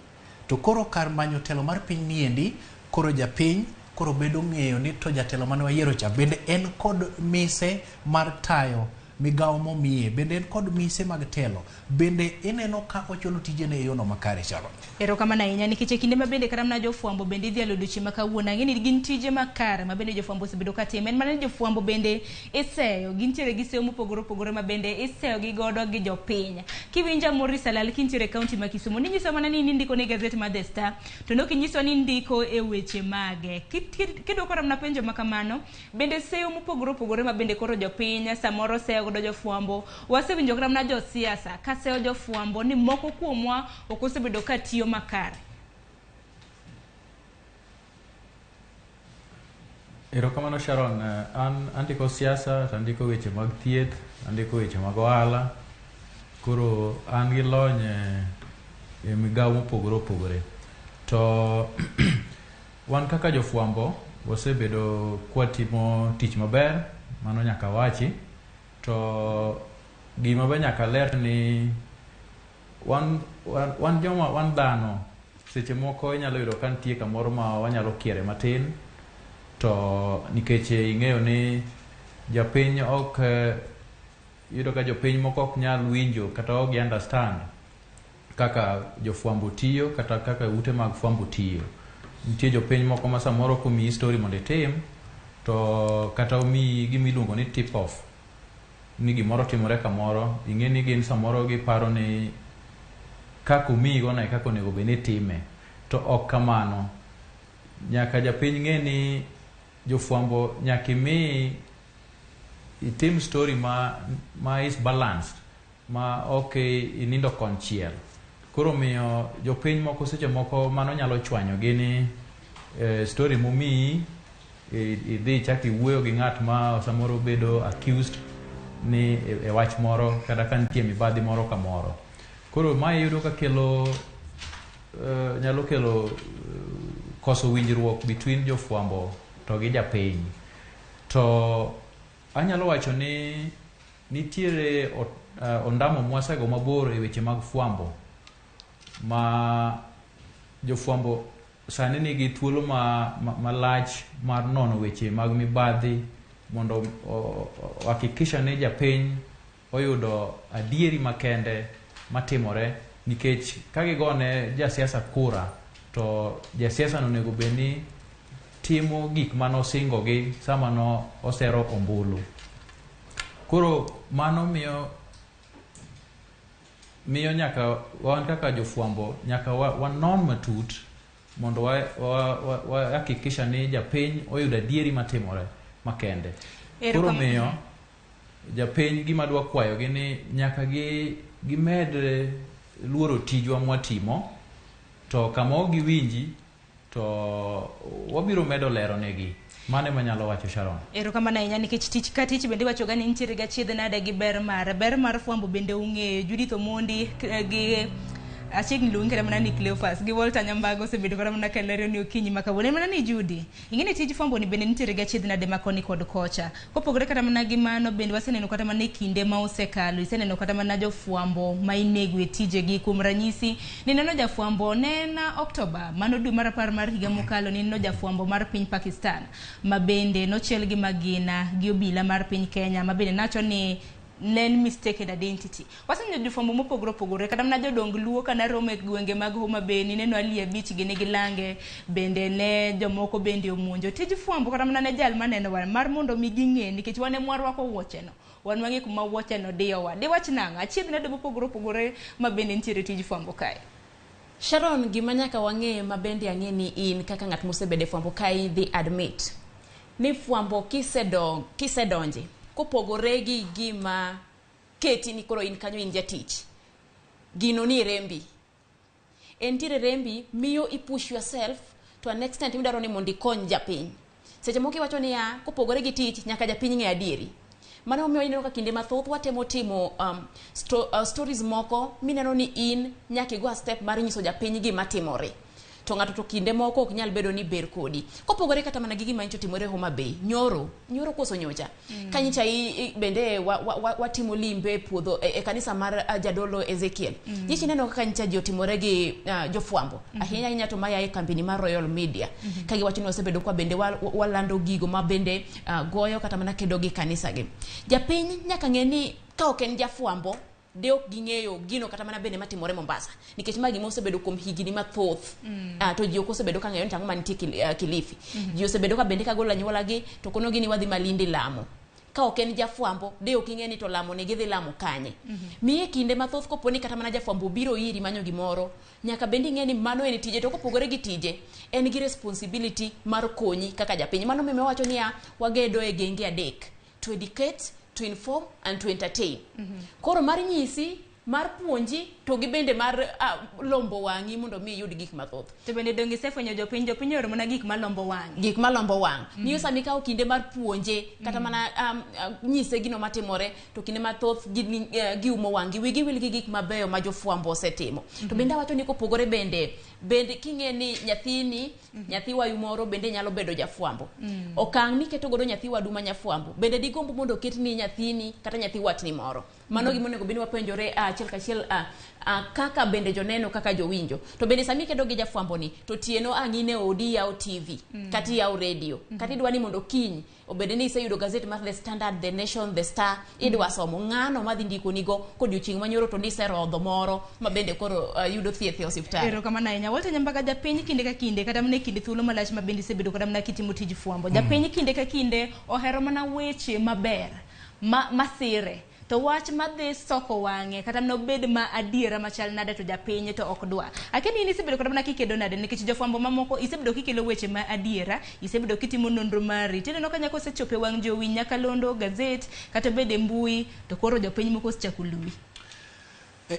E: To koro kar manyo telo mar piny niendi, koro japiny koro bedo ng'eyo ni to jatelo mane wayiero cha bende en kod mise mar tayo migawo momiye, bende en kod mise mag telo, bende ineno ka ochulo tijene e yono makare Sharon.
B: Erokamano ahinya nikech e kinde ma bende kata mana jofwambo bende idhialo odiochieng' ma kawuono ang'e ni gin tije makare ma bende jofwambo osebedo ka timo en mana ni jofwambo bende iseyo gintiere gi seyo mopogore opogore ma bende iseyo gi godo gi jopiny kiwinja Maurice Alal kintiere e kaunti ma Kisumu ninyiso mana ni nindiko ne gazet mar The Star to nok inyiso ni indiko e weche mage kidwoko mana penjo ma kamano bende seyo mopogore opogore ma bende koro jopiny samoro seyo godo jofwambo wasewinjo kata mana josiasa ka seyo jofwambo ni moko kuomwa ok osebedo ka tiyo makare.
F: Erokamano Sharon, an andiko siasa to andiko weche mag thieth, andiko weche mag ohala. Koro an gi lony e migawo mopogore opogore. To wan kaka jofwambo wasebedo kwatimo tich maber, mano nyaka wachi. To gima be nyaka ler ni wan joma wan dhano seche moko inyalo yudo ka nitie kamoro ma wanyalo kiere matin to nikech ing'eyo ni japiny ok iyudo ka jopiny moko ok nyal winjo kata ok gi understand kaka jofwambo tiyo kata kaka ute mag fwambo tiyo. Nitie jopiny moko ma samoro komiyi story mondo itim to kata omiyi gima iluongo ni tip off ni gimoro timore kamoro, ing'e ni gin samoro giparo ni kaka omiyigo no e kaka onego bed ni itime. To ok kamano. Nyaka japiny ng'e ni jofwambo nyaka imi itim story ma is balanced ma ok inindo konchiel. Koro miyo jopiny moko seche moko mano nyalo chwanyogi ni story momiyi idhi ichak iwuoyo gi ng'at ma samoro bedo accused ni e wach moro kata ka nitie mibadhi moro kamoro. Koro mae iyudo ka kelo nyalo kelo koso winjruok between jofwambo to gi japiny. To anyalo wacho ni nitiere ondamo mwasego mabor e weche mag fwambo ma jofwambo sani nigi thuolo malach mar nono weche mag mibadhi mondo ohakikisha ni japiny oyudo adieri makende matimore, nikech ka gigone jasiasa kura to jasiasa no onego bed ni timo gik manosingogi sama no osero ombulu. Koro mano miyo nyaka wan kaka jofwambo nyaka wanon matut mondo wahakikisha ni japiny oyudo adieri matimore makende. Koro miyo japiny gima dwa kwayogi ni nyaka gimed luoro tijwa mwatimo, to kama ok giwinji to wabiro medo lero negi. Mano ema anyalo wacho, Sharon.
B: Erokamano ahinya, nikech tich ka tich bende iwacho ga ni nitiere ga achiedh nade gi ber mare. Ber mar fwambo bende ung'eyo. Judith Omondi gi achiegni luongi kata mana ni Cleophas gi Walter Nyambago osebedo kata mana ka lero ni okinyi ma kawuono. En mana ni Judy, ing'e ni tij fwambo ni bende nitiere gi achiedh nade ma koni kod kocha. Kopogore kata mana gi mano, bende waseneno kata mana e kinde ma osekalo, iseneno kata mana jofwambo ma inego e tijegi. Kuom ranyisi, nineno jafwambo ne en Oktoba, mano dwe mar 10 mar higa mokalo, nineno jafwambo mar piny Pakistan ma bende nochiel gi magina gi obila mar piny Kenya ma bende nacho ni ne en mistaken identity. Waseneno jofwambo mopogore opogore, kata mana jodong Luo kana romo e gwenge mag Homa Bay, nineno Ali Abich gi nigi lange, bende ne jomoko bende omonjo. Tij fwambo kata mana ne jal manenowa mar mondo mi ging'e, nikech wan ema warwako wuocheno, wan wang'e kuma wuocheno diyowa. Diwach nang'o? Achiedh nade mopogore opogore ma bende nitiere tij fwambo kae.
D: Sharon, gima nyaka wang'e ma bende ang'e ni in kaka ng'at mosebedo e fwambo ka idhi admit ni fwambo kisedonje kopogore gi gima keti ni koro in kanyo in jatich, gino ni rembi, entiere rembi, miyo i push yourself to an extent midwaro ni mondo ikony japiny. Seche moko iwacho niya, kopogore gi tich nyaka japiny ng'e adieri. Mano omiyo ineno ka kinde mathoth watemo timo stories moko mineno ni in nyaka igo a step mar nyiso japiny gima timore. To ng'ato to kinde moko ok nyal bedo ni ber kodi. Kopogore kata mana gi gima nyocha otimore Homa Bay, nyoro koso nyocha. Ka nyocha bende watimo limbe e puodho e kanisa mar jadolo Ezekiel. Nyicha ineno kaka nyocha ji otimore gi jofwambo. Ahinya ahinya to maya e kambini mar Royal Media. Ka giwacho ni wasebedo kwa bende walando gigo ma bende goyo kata mana kedo gi kanisa gi. Japiny nyaka ng'e ni ka ok en jafwambo, de ok ging'eyo gino kata mana bende matimore Mombasa, nikech ma gima osebedo kuom higni mathoth. To ji ok osebedo ka ng'eyo ni tang'o mantie Kilifi. Ji osebedo ka bende kagolo anyuolagi to kono gini wadhi Malindi lamo. Ka ok en jafwambo, de ok ing'e ni to lamo ni gidhi lamo kanye. Miye kinde mathoth kopo ni kata mana jafwambo obiro iri manyo gimoro, nyaka bende ing'e ni mano en tije, to kopogore gi tije, en gi responsibility mar konyi kaka japiny. Mano miyo wacho niya, wagedo e genge adek: to educate, to inform and to entertain. Koro mar nyisi, mar puonji, to gi bende mar lombo wang'i mondo mi iyud gik mathoth.
B: To bende donge isefwenyo jopiny, jopiny ohero mana gik malombo wang'.
D: Gik malombo wang'. Miyo sama ikawo kinde mar puonje, kata mana nyise gino matimore, to kinde mathoth giumo wang'gi, wigi wil gi gik mabeyo ma jofwambo osetimo. To bende awacho ni kopogore bende king'e ni nyathini, nyathi wayu moro bende nyalo bedo jafwambo. Okang' miketo godo nyathi wadu ma nyafwambo, bende digomb mondo oket ni nyathini kata nyathi watni moro. Mano gima onego bed ni wapenjore achiel kachiel, kaka bende joneno, kaka jowinjo. To bende sami ikedo gi jafwambo ni, to tieno ang' in e odi iyawo TV kata iyawo radio, kata idwa ni mondo kiny obed ni iseyudo gazet mar The Standard, The Nation, The Star, idwa somo ng'ano madhi ndikonigo kodiochieng' manyoro to niserodho moro ma bende koro yudo thieth e osiptal.
B: Erokamano ahinya. Walter Nyambaga, japiny kinde ka kinde, kata mana e kinde thuolo malach ma bende isebedo kata mana kitimo tij fwambo, japiny kinde ka kinde ohero mana weche maber masire, to wach madhi soko wang'e kata mana obed ma adiera machal nade to japiny to ok dwa. Akia ni in isebedo kata mana kikedo nade, nikech jofwambo mamoko isebedo kikelo weche ma adiera, isebedo kitimo nonro mari, tineno ka nyaka osechopo e wang' jowi, nyakalondo, gazet kata bed e mbui, to koro jopiny moko osechako luwi.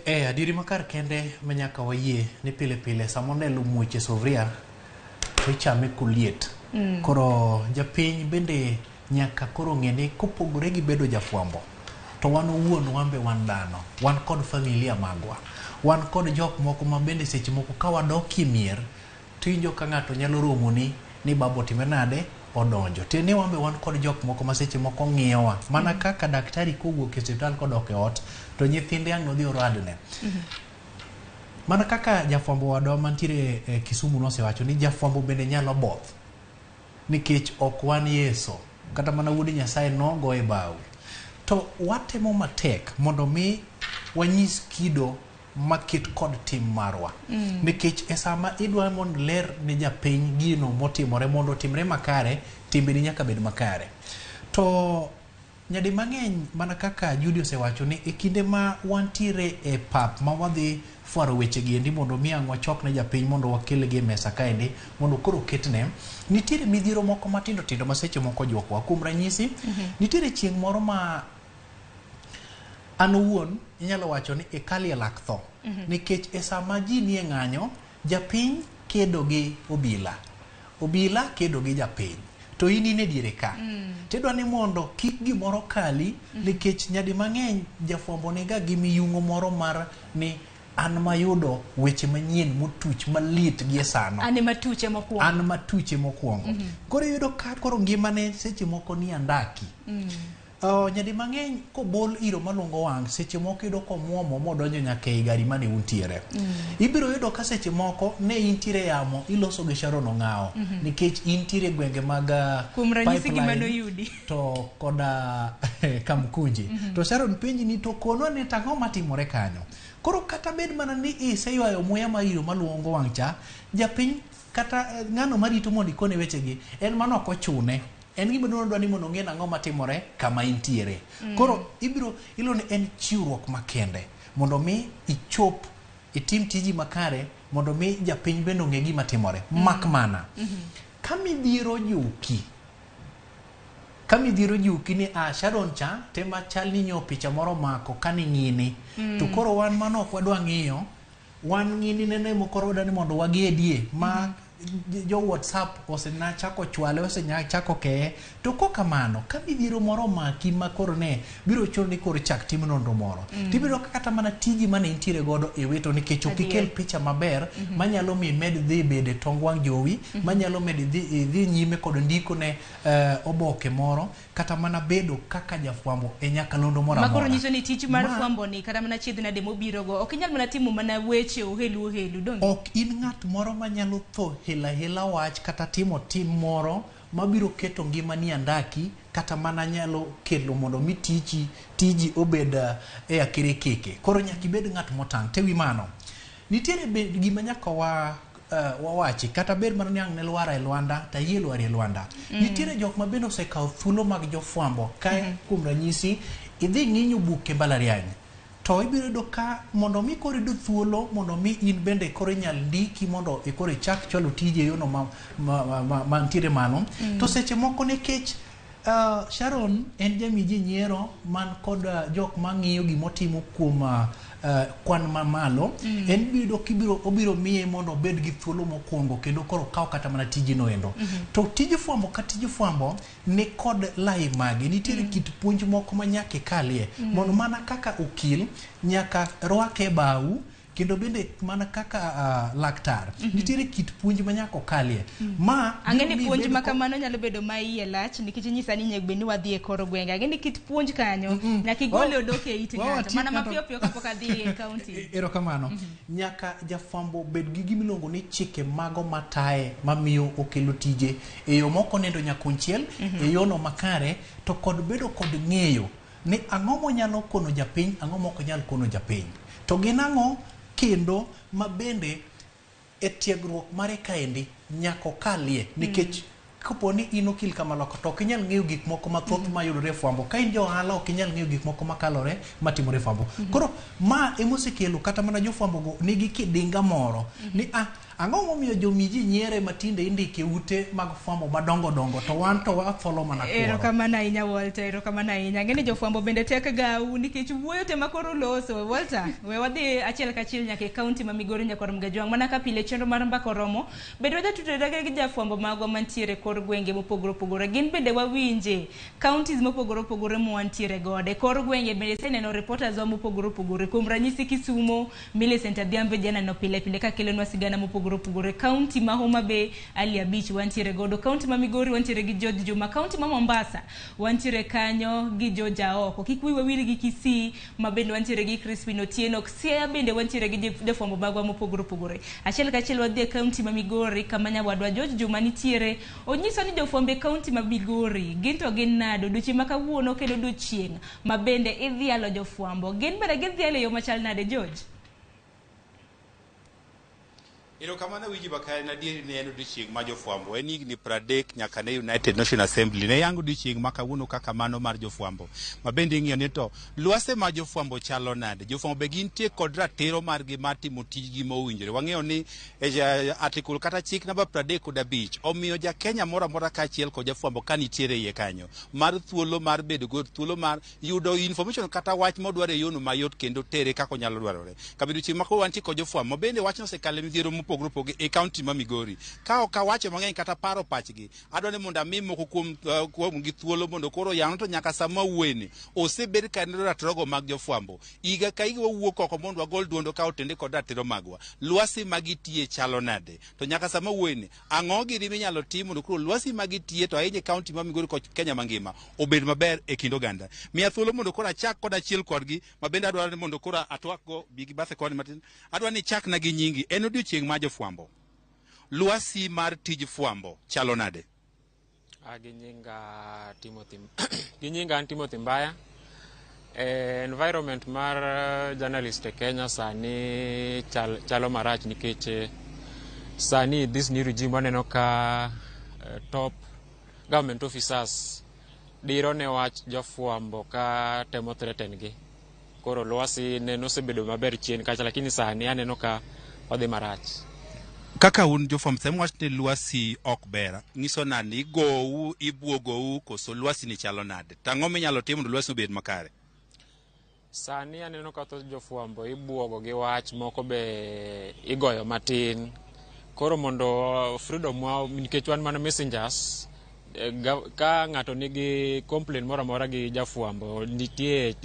E: Adieri makar kende ma nyaka wayie ni pile pile sama onelo muoch e sufuria to ichame koliet. Koro japiny bende nyaka koro ng'e ni kopogore gi bedo jafwambo, to wan owuon wan be wan dhano, wan kod familia magwa, wan kod jok moko ma bende seche moko ka wadokie mier to iwinjo ka ng'ato nyalo romoni ni baba otime nade, odonjo. Tiende ni wan be wan kod jok moko ma seche moko ng'iyowa. Mana kaka daktari kowuok e osiptal kodok e ot, to nyithinde ang' nodhi oradne. Mana kaka jafwambo wadwa mantiere e Kisumu nosewacho ni jafwambo bende nyalo both. Nikech ok wan Yeso, kata mana wuod Nyasaye nogo e bao. To watemo matek mondo mi wanyis kido maket kod tim marwa. Nikech e sama idwa mondo ler ne japiny gino motimore mondo otimre makare, timbeni nyaka bed makare. To nyadi mang'eny mana kaka Judy osewacho ni e kinde ma wantiere e pap ma wadhi fwaro weche gi endi mondo mi ang' wachok ne japiny mondo wakelgi e mesa kaendi mondo koro oketne, nitiere midhiero moko matindo tindo ma seche moko juokwa. Kuom ranyisi, nitiere chieng' moro ma an owuon inyalo wacho ni ikalie lak tho. Nikech e sama ji nie ng'anyo, japiny kedo gi obila, obila kedo gi japiny, to in e diere ka. Tidwa ni mondo kik gimoro kali, nikech nyadi mang'eny jafwambo niga gi miyung'o moro mar ni an mayudo weche manyien motuch malit gi e sano.
B: An ema tuche mokwongo.
E: An matuche mokwongo. Koro iyudo ka koro ngimane seche moko ni andaki. Nyadi mang'eny kobol iro malungo wang', seche moko iyudo komuomo modonjo nyaka ei gari mane untiere. Ibiro yudo ka seche moko ne intiere yamo iloso gi Sharon Ong'awo, nikech intiere gwenge mag
B: Kuom ranyisi gima
E: Pipeline
B: noyudi.
E: to koda Kamkunji. To Sharon penji ni to konwa ni to ang'o matimore kanyo. Koro kata bed mana ni iseywayo muya mar iro maluongo wang' cha, japiny kata ng'ano marito mondo ikone wechegi, en mano ok ochune. En gima duong' dwa ni mondo ong'e nang'o matimore kama intiere. Koro ibiro ilo ni en chiwruok makende mondo mi ichop itim tiji makare mondo mi japiny bende ong'e gima timore. Mak mana ka midhiero juki, ka midhiero juki ni a Sharon cha tema chal ni nyo picha moro mako kani ng'ini. To koro wan mano ok wadwa ng'iyo, wan ng'ini nene mokoro wadwa ni mondo wagedie ma jo WhatsApp osenachako chwale, osenachako keye. To kokamano ka midhiero moro omaki ma koro ne biro chuno ni koro chak tim nonro moro, tibiro ka kata mana tiji mane intiere godo iwito nikech ok ikel picha maber manyalo mi med dhi bede tong wang' jowi, manyalo med dhi nyime kod ndiko ne oboke moro, kata mana bedo kaka jafwambo e nyakalondo moro
B: Ma koro
E: amora.
B: nyiso ni tich mar fwambo ni kata mana chiedh nade mobiro go, ok inyal mana timo mana weche ohelu ohelu, donge?
E: Ok in ng'at moro manyalo tho hela hela wach kata timo tim moro mabiro keto ngimani andaki, kata mana nyalo kelo mondo mi tiji obed e akerekeke. Koro nyaka ibed ng'at motang'. Tewi mano, nitiere gima nyaka wawachi, kata bed mana ni ang' ne lwara e lwanda, to ayie lwari e lwanda. Nitiere jok ma bende osekawo thuolo mag jofwambo ka kuom ranyisi idhi ng'inyo buk e mbalariany, to ibiro yudo ka mondo mi koro iyud thuolo mondo mi in bende koro inyal ndiki mondo koro ichak chwalo tiji e yono mantiere malo. To seche moko nikech Sharon en jami ji nyiero man kod jok mang'iyo gimotimo kuom kwan mamalo, en biro kibiro obiro miye mondo obed gi thuolo mokwongo kendo koro kaw kata mana tijino endo. To tij fwambo ka tij fwambo ni kod lai mage, nitiere kit puonj moko ma nyaka ikalie. Mondo mana kaka okil nyaka rwake e bau Kendo bende mana kaka laktar, nitiere kit puonj ma nyaka okalie. Ma
B: Ang'e ni
E: biro miyi
B: puonj
E: ibed
B: ma kamano nyalo bedo ma iye lach nikech inyisa ni nyego bed ni wadhi e kor gwenge. Ang'e ni kit puonj kanyo nyaka igole odok e it
E: Wa-
B: ng'ato
E: watiek
B: mana
E: ng'ato-
B: mapiyo piyo kapok adhi e kaunti.
E: Erokamano. Nyaka jafwambo bed gi gimiluongo ni chike mago mataye mamiyo okelo tije e yo mok onindo nyakonchiel, e yono makare, to kod bedo kod ng'eyo ni ang'o monyalo kono japiny, ang'o mok onyal kono japiny. To gin ang'o kendo ma bende e tiegruok mare kaendi nyaka okalie nikech kapo ni in okil kamaloka to ok inyal ng'eyo gik moko mathoth mayudore e fwambo. Ka in ja ohala ok inyal ng'eyo gik moko makalore matimore e fwambo. Koro ma emosekelo kata mana jofwambo go nigi kidinga moro ni ah, ang'o momiyo jomi ji nyiere matinde indike ute mag fwambo madongo dongo to wan to watholo mana kuoro.
B: Erokamano ahinya Walter, erokamano ahinya. Ang'e ni jofwambo bende tek gau nikech wuoyo te makoro loso. Walter, we wadhi achiel kachiel nyaka e kaunti ma Migori nyakwar Mgajwang'. Mana ka pile chenro mar mbaka oromo, bende wajatudore gi jafwambo magwa mantiere kor gwenge mopogore opogore. Gin bende wawinje counties mopogore opogore mwantiere godo. E kor gwenge bende iseneno reporters wa mopogore opogore. Kuom ranyisi Kisumo, Millicent Adhiambo janeno pile pile ka kelonwa sigana mopogore opogore. Kaunti ma Homa Bay, Ali Abich wantiere godo. Kaunti ma Migori wantiere gi George Juma. Kaunti ma Mombasa wantiere kanyo gi George Aoko. Kik wiwa wil gi Kisii ma bende wantiere gi Crispin Otieno. Siaya bende wantiere gi jofwambo magwa mopogore opogore. Achiel kachiel wadhi e kaunti ma Migori kama nyawadwa George Juma nitiere. Onyiso ni jofwambo e kaunti ma Migori gin to gin nade odiochieng' ma kawuono kendo odiochieng' ma bende idhialo jofwambo. Gin bende gidhialo e yo machal nade George?
J: Erokamano Winji Bakari, en adieri ni en odiochieng' ma jofwambo. En higni 30 nyaka ne United Nations Assembly ne yango odiochieng' ma kawuono kaka mano mar jofwambo. Ma bende ing'iyo ni to lwase ma jofwambo chalo nade? Jofwambo be gintie kod ratiro margi mar timo tijgi mowinjore. Wang'eyo ni e article kata chik namba 35 omiyo ja Kenya moro amora kaachiel kod jafwambo ka nitiere iye kanyo mar thuolo mar bedo go thuolo mar yudo information kata wach modwaro e yono mayot kendo tere kaka onyalo dwarore. Kabedo chieng' ma koro wantie kod jofwambo ma bende wachno osekalo e midhiero mopogore opogore e kaunti ma Migori. Ka ok awacho mang'eny kata paro pachgi, adwa ni mondo ami moko kuom kuom gi thuolo mondo koro oyang to nyaka sama wuoyeni osebed ka neno ratirogo mag jofwambo. Higa ka higa wawuok oko mondo wagol duondo ka otende kod ratiro magwa. Lwasi ma gitiye chalo nade? To nyaka sama wuoyeni, ang'o gini minyalo tim mondo koro lwasi ma gitiye to ahinya e kaunti ma Migori kod Kenya mangima obed maber e kind oganda. Miya thuolo mondo koro achak kod achiel kodgi ma bende adwaro ni mondo koro atwak go bi gi bathe koni matin. Adwa ni ichakna gi nyingi. En odiochieng' mar jofwambo. Lwasi mar tij fwambo chalo nade?
M: Gi nyinga Timothy gi nyinga an Timothy Mbaya. Environment mar journalist e Kenya sani chalo marach nikech sani this new regime waneno ka top government officers diro ne wach jofwambo ka temo threaten gi. Koro lwasi ne nosebedo maber chien kacha, lakini sani aneno ka odhi marach.
J: Kaka un jofwambo sama wach ni lwasi ok ber, nyiso nade ni igou, ibuogou koso lwasi ni chalo nade? To ang'o minyalo tim mondo lwasi obed makare?
M: Sani aneno ka thoth jofwambo ibuogo gi wach, moko be igoyo matin. Koro mondo freedom wa, nikech wan mana messengers, ka ng'ato nigi complaint moro amora gi jafwambo, nitie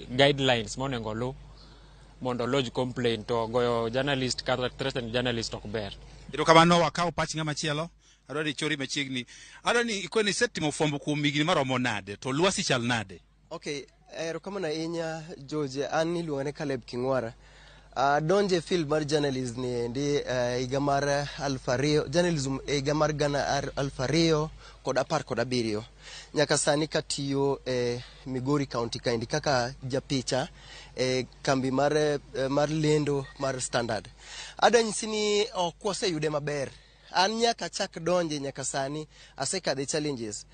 M: guidelines monego oluw mondo lodge complaint, to goyo journalist kata threaten journalist ok ber.
J: Erokamano, wakaw pach ng'ama chielo. Adwa ni ichori machiegni. Adwa ni ikoni isetimo fwambo kuom higni maromo nade to lwasi chal nade?
N: Okay, erokamano ahinya George. An iluonga ni Caleb King'wara. Adonjo e field mar journalism ni endi higa mar 2000, journalism e higa mar 2017. Nyaka sani katiyo e Migori County kaendi kaka japicha e kambi mar lendo mar Standard. Adwa nyisi ni ok waseyude maber. An nyaka chak donje nyaka sani asekadhe challenges.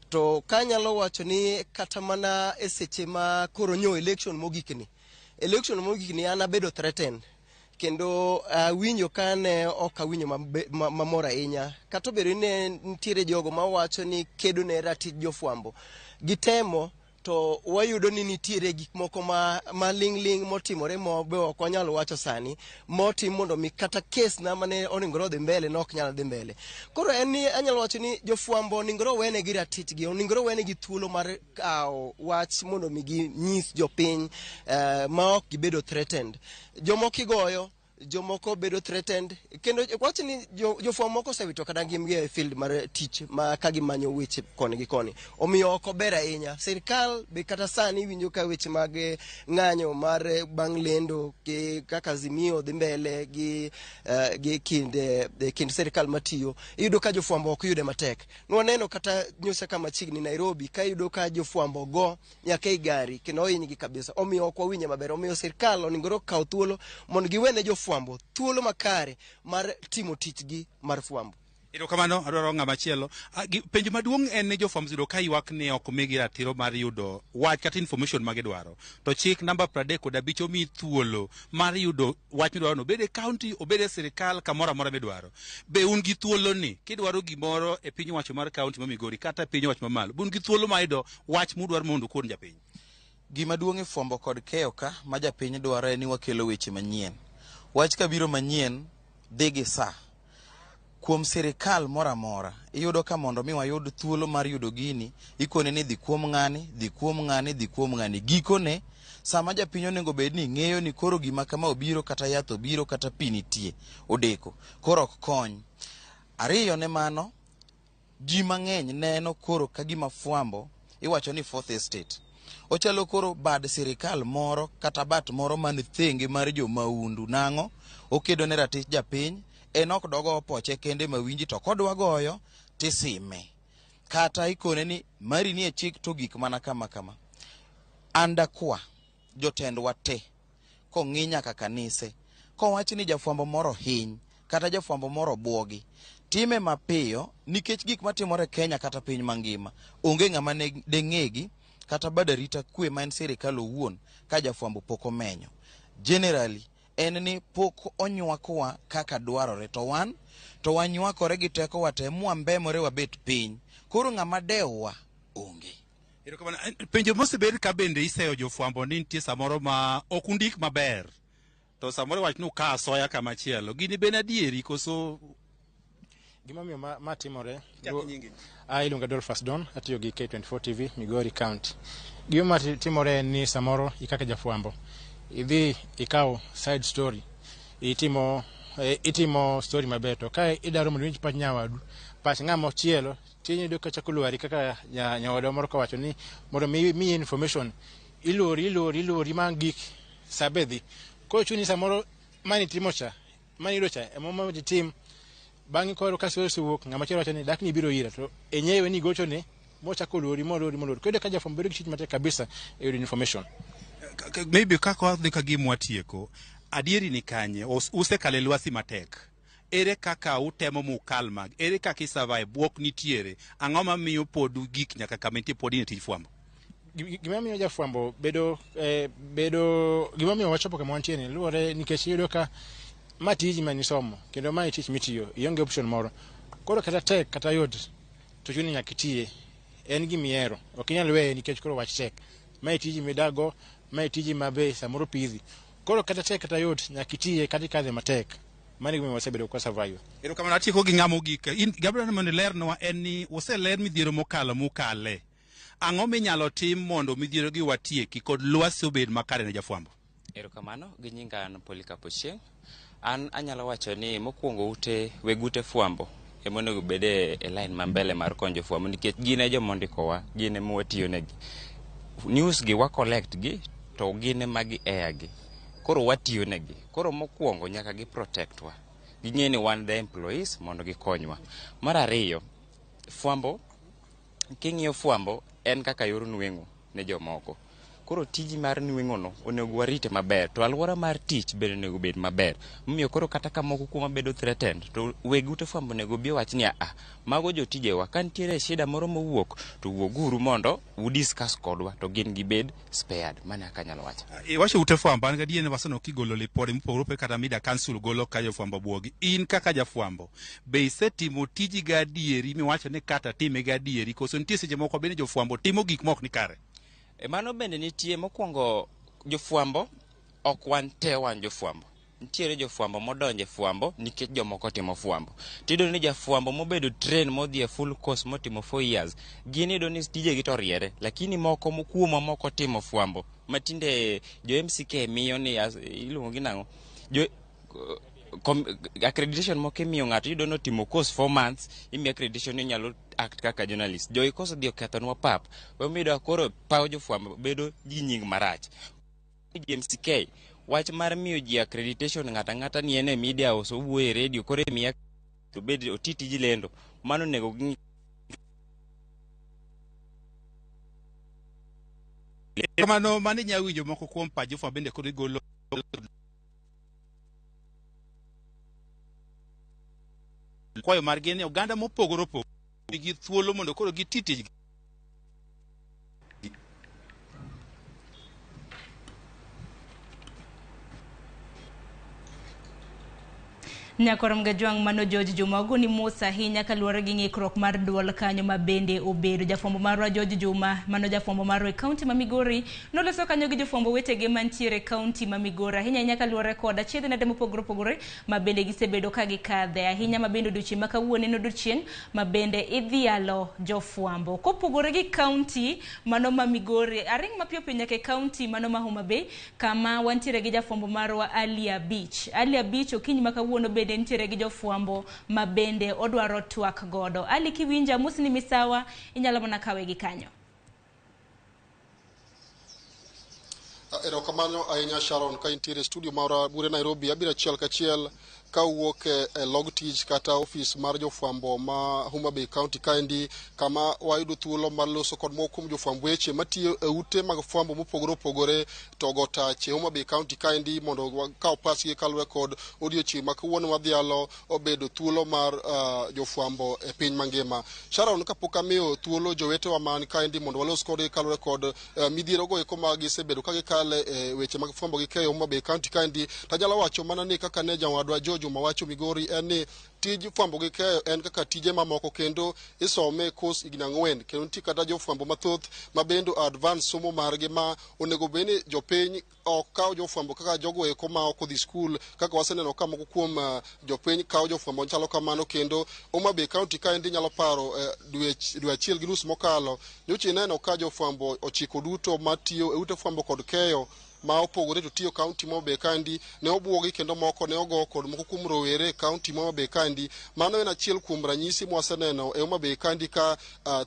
N: To kanyalo wacho ni kata mana e seche ma koro nyo election mogik ni, election mogik ni an abedo threatened kendo awinjo ka ne ok awinjo mamor ahinya kata obedo ni ne nitiere jogo mawacho ni kedo ne ratich jofwambo gitemo. To wayudo ni nitiere gik moko ma maling'ling' motimore ma be ok wanyal wacho sani motim mondo mi kata kes na mane oningore odhi mbele ne ok nyal dhi mbele. Koro en ni anyalo wacho ni jofwambo oningore owenegi ratichgi, oningore owenegi thuolo mar kawo wach mondo mi ginyis jopiny ma ok gibedo threatened. Jomoko igoyo, jomoko bedo threatened kendo wach ni jofwambo moko osewito kata ngimgi e field mar tich ma ka gimanyo weche koni gi koni. Omiyo ok ober ahinya. Sirkal be kata sani winjo ka weche mag ng'anyo mar bang' lendo gi kaka Azimio dhi mbele gi gi kind kind sirkal matiyo, iyudo ka jofwambo ok yude matek. Nwaneno kata nyocha ka machiegni Nairobi ka iyudo ka jofwambo go nyaka ei gari kendo ohinygi kabisa. Omiyo ok wawinje maber. Omiyo sirkal onegore okaw thuolo mondo giwene jofwambo thuolo makare mar timo tichgi mar fwambo.
J: Erokamano, adwaro ng'ama chielo. Penjo maduong' en ni jofwambo yudo ka ywak ni ok migi ratiro mar yudo wach kata information ma gidwaro. To chik namba 35 omiyi thuolo mar yudo wach midwaro no, obed e county, obed e sirikal, kamoro amora midwaro. Be un gi thuolo ni kidwaro gimoro e piny owacho mar county ma Migori kata e piny owacho mamalo, be un gi thuolo mar yudo wach mudwaro mondo ukon japiny?
O: Gima duong' e fwambo kod keyo ka ma japiny dwaro en ni wakelo weche manyien. Wach kabiro manyien dhi gi saa. Kuom sirikal moro amora, iyudo ka mondo mi wayud thuolo mar yudo gini, ikone ni dhi kuom ng'ani, dhi kuom ng'ani, dhi kuom ng'ani. Gikone, sama japiny onego bed ni ng'eyo ni koro gima kama obiro kata yath obiro kata pi nitie, odeko. Koro ok kony. Ariyo ne mano, ji mang'eny neno koro ka gima fwambo iwacho ni fourth estate. Ochalo koro bad sirikal moro kata bat moro man thenge mar jo maundu. Nang'o? Okedo ne ratich japiny, en ok dogo poche kende mawinji to kodwa goyo tisime. Kata ikone ni mari nie chik to gik mana kama kama. An dakwa jotendwa te kong'i nyaka kanise kowach ni jafwambo moro hiny kata jafwambo moro obwogi, time mapiyo nikech gik matimore Kenya kata piny mangima onge ng'ama deng'egi kata bad arita kwe ma en sirikal owuon ka jafwambo pok omenyo. Generally en ni pok onywakwa kaka dwarore to wan to wanywakore gi tekowa te mwambemore wabet piny. Koro ng'ama dewwa onge.
J: Erokamano. Penjo mosebed ka bende iseyo jofwambo ni nitie samoro ma ok undik maber to samoro iwach ni uka asoya kama chielo. Gini ben adieri koso?
P: Gimomiyo ma timore, iluonga Adolphus Don, atiyo gi K24 TV, Migori County. Gima timore en ni samoro ikaka jafwambo, idhi ikaw side story, itimo story maber, to ka idwaro mondo iwinj pach nyawadu, pach ng'ama chielo, tiyudo ka chako lwari kaka nyawadwa moro kowacho ni mondo miyi information, ilori ilori ilori ma gik sabe dhi. Koro chuni samoro mani timo cha, mani yudo cha, ema itim. Bang'e koro ka story osewuok, ng'ama chielo wacho ni dak ni ibiro ira, to enyewe ni gochone mochako lori molori molori. Koro ka jafwambo bedo gi tich matek kabisa e yudo information.
J: Maybe kaka wadhi ka gima watieko, adieri ni kanye? Usekale lwasi matek. Ere kaka utemo mukal mag? Ere kaka isurvive? Bwok nitiere. Ang'o mamiyo pod gik nyaka kama nitie pod in e tij fwambo?
P: Gima miyo jafwambo bedo bedo gima miyo wachopo kama wantie ni luwore nikech iyudo ka ma tiji ma nisomo kendo ma e tich mitiyo, ionge option moro. Koro kata tek kata yot to chuni nyaka itiye. En gima ihero, ok inyal weye nikech koro wach tek. Ma e tiji midakgo, ma e tiji ma be samoro pidhi. Koro kata tek kata yot nyaka itiye kata ikadhe matek. Mano e gimomiyo wasebedo ka survive.
J: Erokamano, atieko gi ng'ama ogik. In Gabriel mondo ilernwa en ni oseler midhiero mokalo mukale. Ang'o minyalo tim mondo midhiero gi watieki kod lwasi obed makare ne jafwambo?
Q: Erokamano, gi nyinga an Polycarp Ochieng'. An anyalo wacho ni mokwongo ute weg ute fwambo ema onego bed e line ma mbele mar konyo jofwambo nikech gin e joma ondikowa, gin ema watiyo negi. News gi wa collect gi to gin ema gi air gi. Koro watiyo negi. Koro mokwongo nyaka gi protect wa. Ging'e ni wan the employees mondo gikonywa. Mar ariyo, fwambo, king'iyo fwambo en kaka yor nweng'o ne jomoko. Koro tiji mar nweng'o no onego warite maber to alwora mar tich bende onego bed maber. Momiyo koro kata ka moko kuomwa bedo threatened to weg ute fwambo onego obi owach ni ah, mago jotijewa ka nitiere shida moro mowuok to wuoguru mondo udiscuss kodwa to gin gibed spared. Mano kaka anyalo wacho.
J: Iwacho ute fwambo, an gadier ni waseneno kigolo lipode mopogore opogore kata Media Council golo ka jofwambo bwogi. In kaka jafwambo, be isetimo tiji gadieri miwacho ni kata time gadieri koso nitie seche moko bende jofwambo timo gik mok ni kare?
Q: Mano bende nitie mokwongo jofwambo ok wan te wan jofwambo. Nitiere jofwambo modonjo e fwambo nikech jomoko timo fwambo. Tiyudo ni jafwambo mobedo train modhi e full course motimo 4 years, gin iyudo ni tijegi to oriere, lakini moko kuomwa moko timo fwambo matinde jo MCK miyo ni iluongo gi nang'o? Jo accreditation moko imiyo ng'ato iyudo ni otimo course 4 months, imiyo accreditation ni inyalo act kaka journalist. Jogi kosedhi okethonwa pap, emomiyo koro paw jofwambo bedo gi nying marach. MCK wach mar miyo ji accreditation ng'ato ang'ata ni en e media house owuoyo e radio koro imiye obed oti tij lendo mano onego ging'i
J: Kamano mano inyalo winjo moko kuom pach jofwambo bende koro igolo kwayo margi ni oganda mopogore opogore nigi thuolo mondo koro giti tijgi.
B: Nyakorom Gajwang' mano George Juma ogoni mos ahinya kaluwore gi ng'ikruok mar duol kanyo ma bende obedo. Jafwambo marwa George Juma mano jafwambo marwa e kaunti ma Migori noloso kanyo gi jofwambo wetege mantiere e kaunti ma Migori ahinya ahinya kaluwore kod achiedh nade mopogore opogore ma bende gisebedo ka gikadhe ahinya ma bende odiochieng' ma kawuono en odiochieng' ma bende idhialo jofwambo. Kopogore gi kaunti mano ma Migori, aring mapiyo piyo nyaka e kaunti mano ma Homa Bay kama wantiere gi jafwambo marwa Alia Beach. Alia Beach okinyi ma kawuono bende nitiere gi jofwambo ma bende odwaro twak godo. Ali kiwinja mosni misawa inyalo mana kawe gi kanyo.
R: Erokamano ahinya Sharon ka intiere studio marwa Bure Nairobi. Abiro achiel kachiel ka wuok e log tich kata ofis mar jofwambo ma Homa Bay County kaendi, kama wayudo thuolo mar loso kod moko kuom jofwamb weche matiyo e ute mag fwambo mopogore opogore to go tach e Homa Bay County kaendi mondo wakaw pachgi kaluwore kod odiochieng' ma kawuono wadhialo obedo thuolo mar jofwambo e piny mangima. Sharon, kapok amiyo thuolo jowetewa man kaendi mondo walos kodgi kaluwore kod midhiero go eko ma gisebedo ka gikale e weche mag fwambo gi keyo Homa Bay County kaendi, tanyalo wacho mana ni kaka ne jawadwa George Juma wacho Migori en ni tij fwambo gi keyo en kaka tije mamoko kendo isome course higni 4 kendo nitie kata jofwambo mathoth ma bende advance somo margi ma onego bed ni jopiny ok kaw jofwambo kaka jogo eko ma ok odhi skul kaka waseneno ka moko kuom jopiny kawo jofwambo chalo kamano. Kendo Homa Bay County kaendi nyalo paro dwe 1.5 mokalo nyocha ineno ka jofwambo 9 duto matiyo e ute fwambo kod keyo ma opogore to tiyo kaunti ma Homa Bay kaendi ne obuogi kendo moko ne ogo kod moko kuom rowere e kaunti ma Homa Bay kaendi. Mano en achiel kuom ranyisi mwaseneno e Homa Bay kaendi ka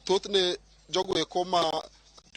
R: thothne jogo eko ma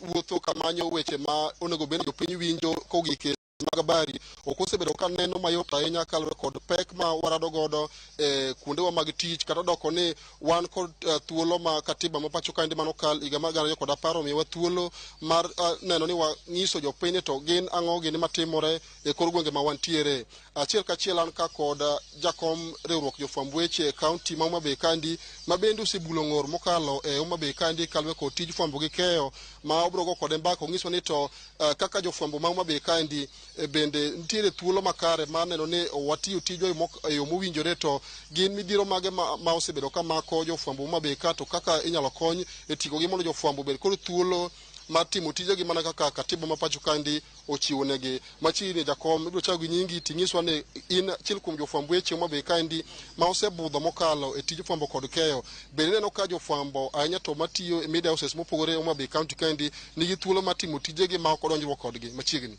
R: wuotho kamanyo weche ma onego bed ni jopiny winjo kogik e mag habari ok osebedo ka neno mayot ahinya kaluwore kod pek ma warado godo e kuondewa mag tich, kata doko ni wan kod thuolo ma katiba ma pacho kaendi manokal higa mar 2010 omiyowa thuolo mar neno ni wanyiso jopiny to gin ang'o gini matimore e kor gwenge ma wantiere. Achiel kachiel an ka kod jakom riwruok jofwamb weche e kaunti ma Homa Bay kaendi ma bende osebulo ng'or mokalo e Homa Bay kaendi kaluwore kod tij fwambo gi keyo ma obiro go kode mbaka onyiswa ni to kaka jofwambo ma Homa Bay kaendi bende nitiere thuolo makare mar neno ni watiyo tijwa e yo mowinjore to gin midhiero mage ma osebedo ka mako jofwambo ma Homa Bay ka to kaka inyalo kony e tikogi mondo jofwambo obed kod thuolo mar timo tijegi mana kaka katiba ma pacho kaendi ochiwo negi. Machiegni jakom ibiro chako gi nyingi ting'iswa ni in achiel kuom jofwamb weche Homa Bay kaendi ma osebudho mokalo e tij fwambo kod keyo. Bende ineno ka jofwambo ahinya to matiyo e media houses mopogore e Homa Bay County kaendi nigi thuolo mar timo tijegi ma ok odonjruok kodgi machiegni.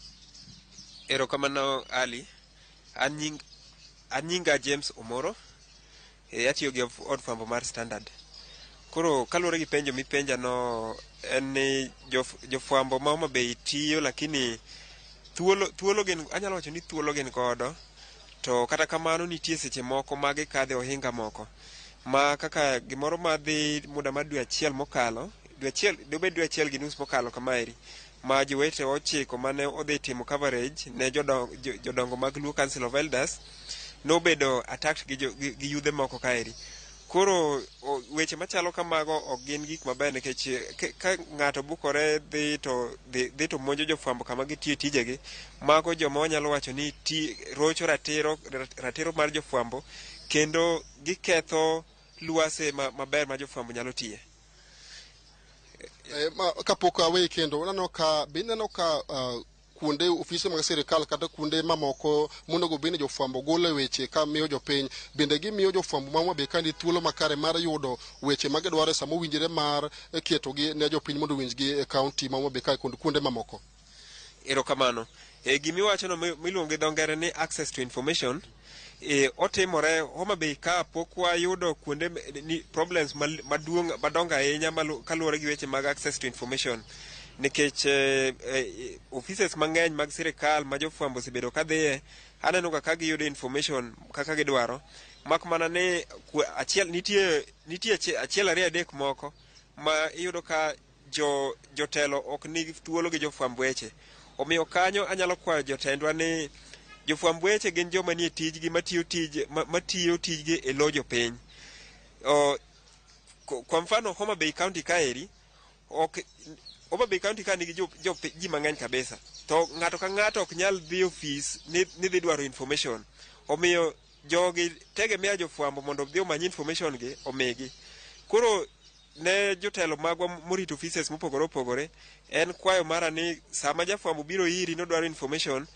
S: Erokamano Ali. An nyinga James Omoro. Atiyo gi od fwambo mar Standard. Koro kaluwore gi penjo mipenja no en ni jofwambo ma Homa Bay tiyo lakini thuolo gin, anyalo wacho ni thuolo gin godo to kata kamano nitie seche moko ma gikadhe ohinga moko ma kaka gimoro madhi muda mar dwe 1 mokalo, dobed dwe 1.5 mokalo kamaeri ma jowete 9 mane odhi timo coverage ne jodongo mag Luo Council of Elders nobedo attacked gi yudhe moko kaeri. Koro weche machalo kamago ok gin gik maber nikech ka ng'ato bukore dhi to monjo jofwambo kama gitiyo tijegi, mago joma wanyalo wacho ni rocho ratiro mar jofwambo kendo giketho lwase maber ma jofwambo nyalo tiye.
R: Kapok aweyi kendo, aneno ka be ineno ka kuonde ofise mag sirikal kata kuonde mamoko monego bed ni jofwambo golo weche ka miyo jopiny, bende gimiyo jofwambo ma Homa Bay kaendi thuolo makare mar yudo weche ma gidwaro e sama owinjore mar ketogi ne jopiny mondo owinjgi e kaunti ma Homa Bay kae kod kuonde mamoko?
S: Erokamano. Gimiwachono miluongo gi dho ngere ni access to information otimore Homa Bay ka pok wayudo kuonde ni problems maduong' madongo ahinya kaluwore gi weche mag access to information, nikech offices mang'eny mag sirikal ma jofwambo osebedo kadhiye, aneno ga ka giyudo information kaka gidwaro, mak mana ni achiel nitie achiel, ariyo, adek moko ma iyudo ka jotelo ok nigi thuolo gi jofwamb weche. Omiyo kanyo anyalo kwayo jotendwa ni jofwamb weche gin joma nie tijgi matiyo tijgi e lo jopiny. Kwa mfano, Homa Bay County kaeri, ok Homa Bay County ka nigi jo ji mang'eny kabisa, to ng'ato ka ng'ato ok nyal dhi ofis ni dhi dwaro information. Omiyo jogi tegemea jofwambo mondo odhi omany information gi omigi. Koro ne jotelo magwa morito offices mopogore opogore, en kwayo mara ni sama jafwambo biro iri nodwaro information,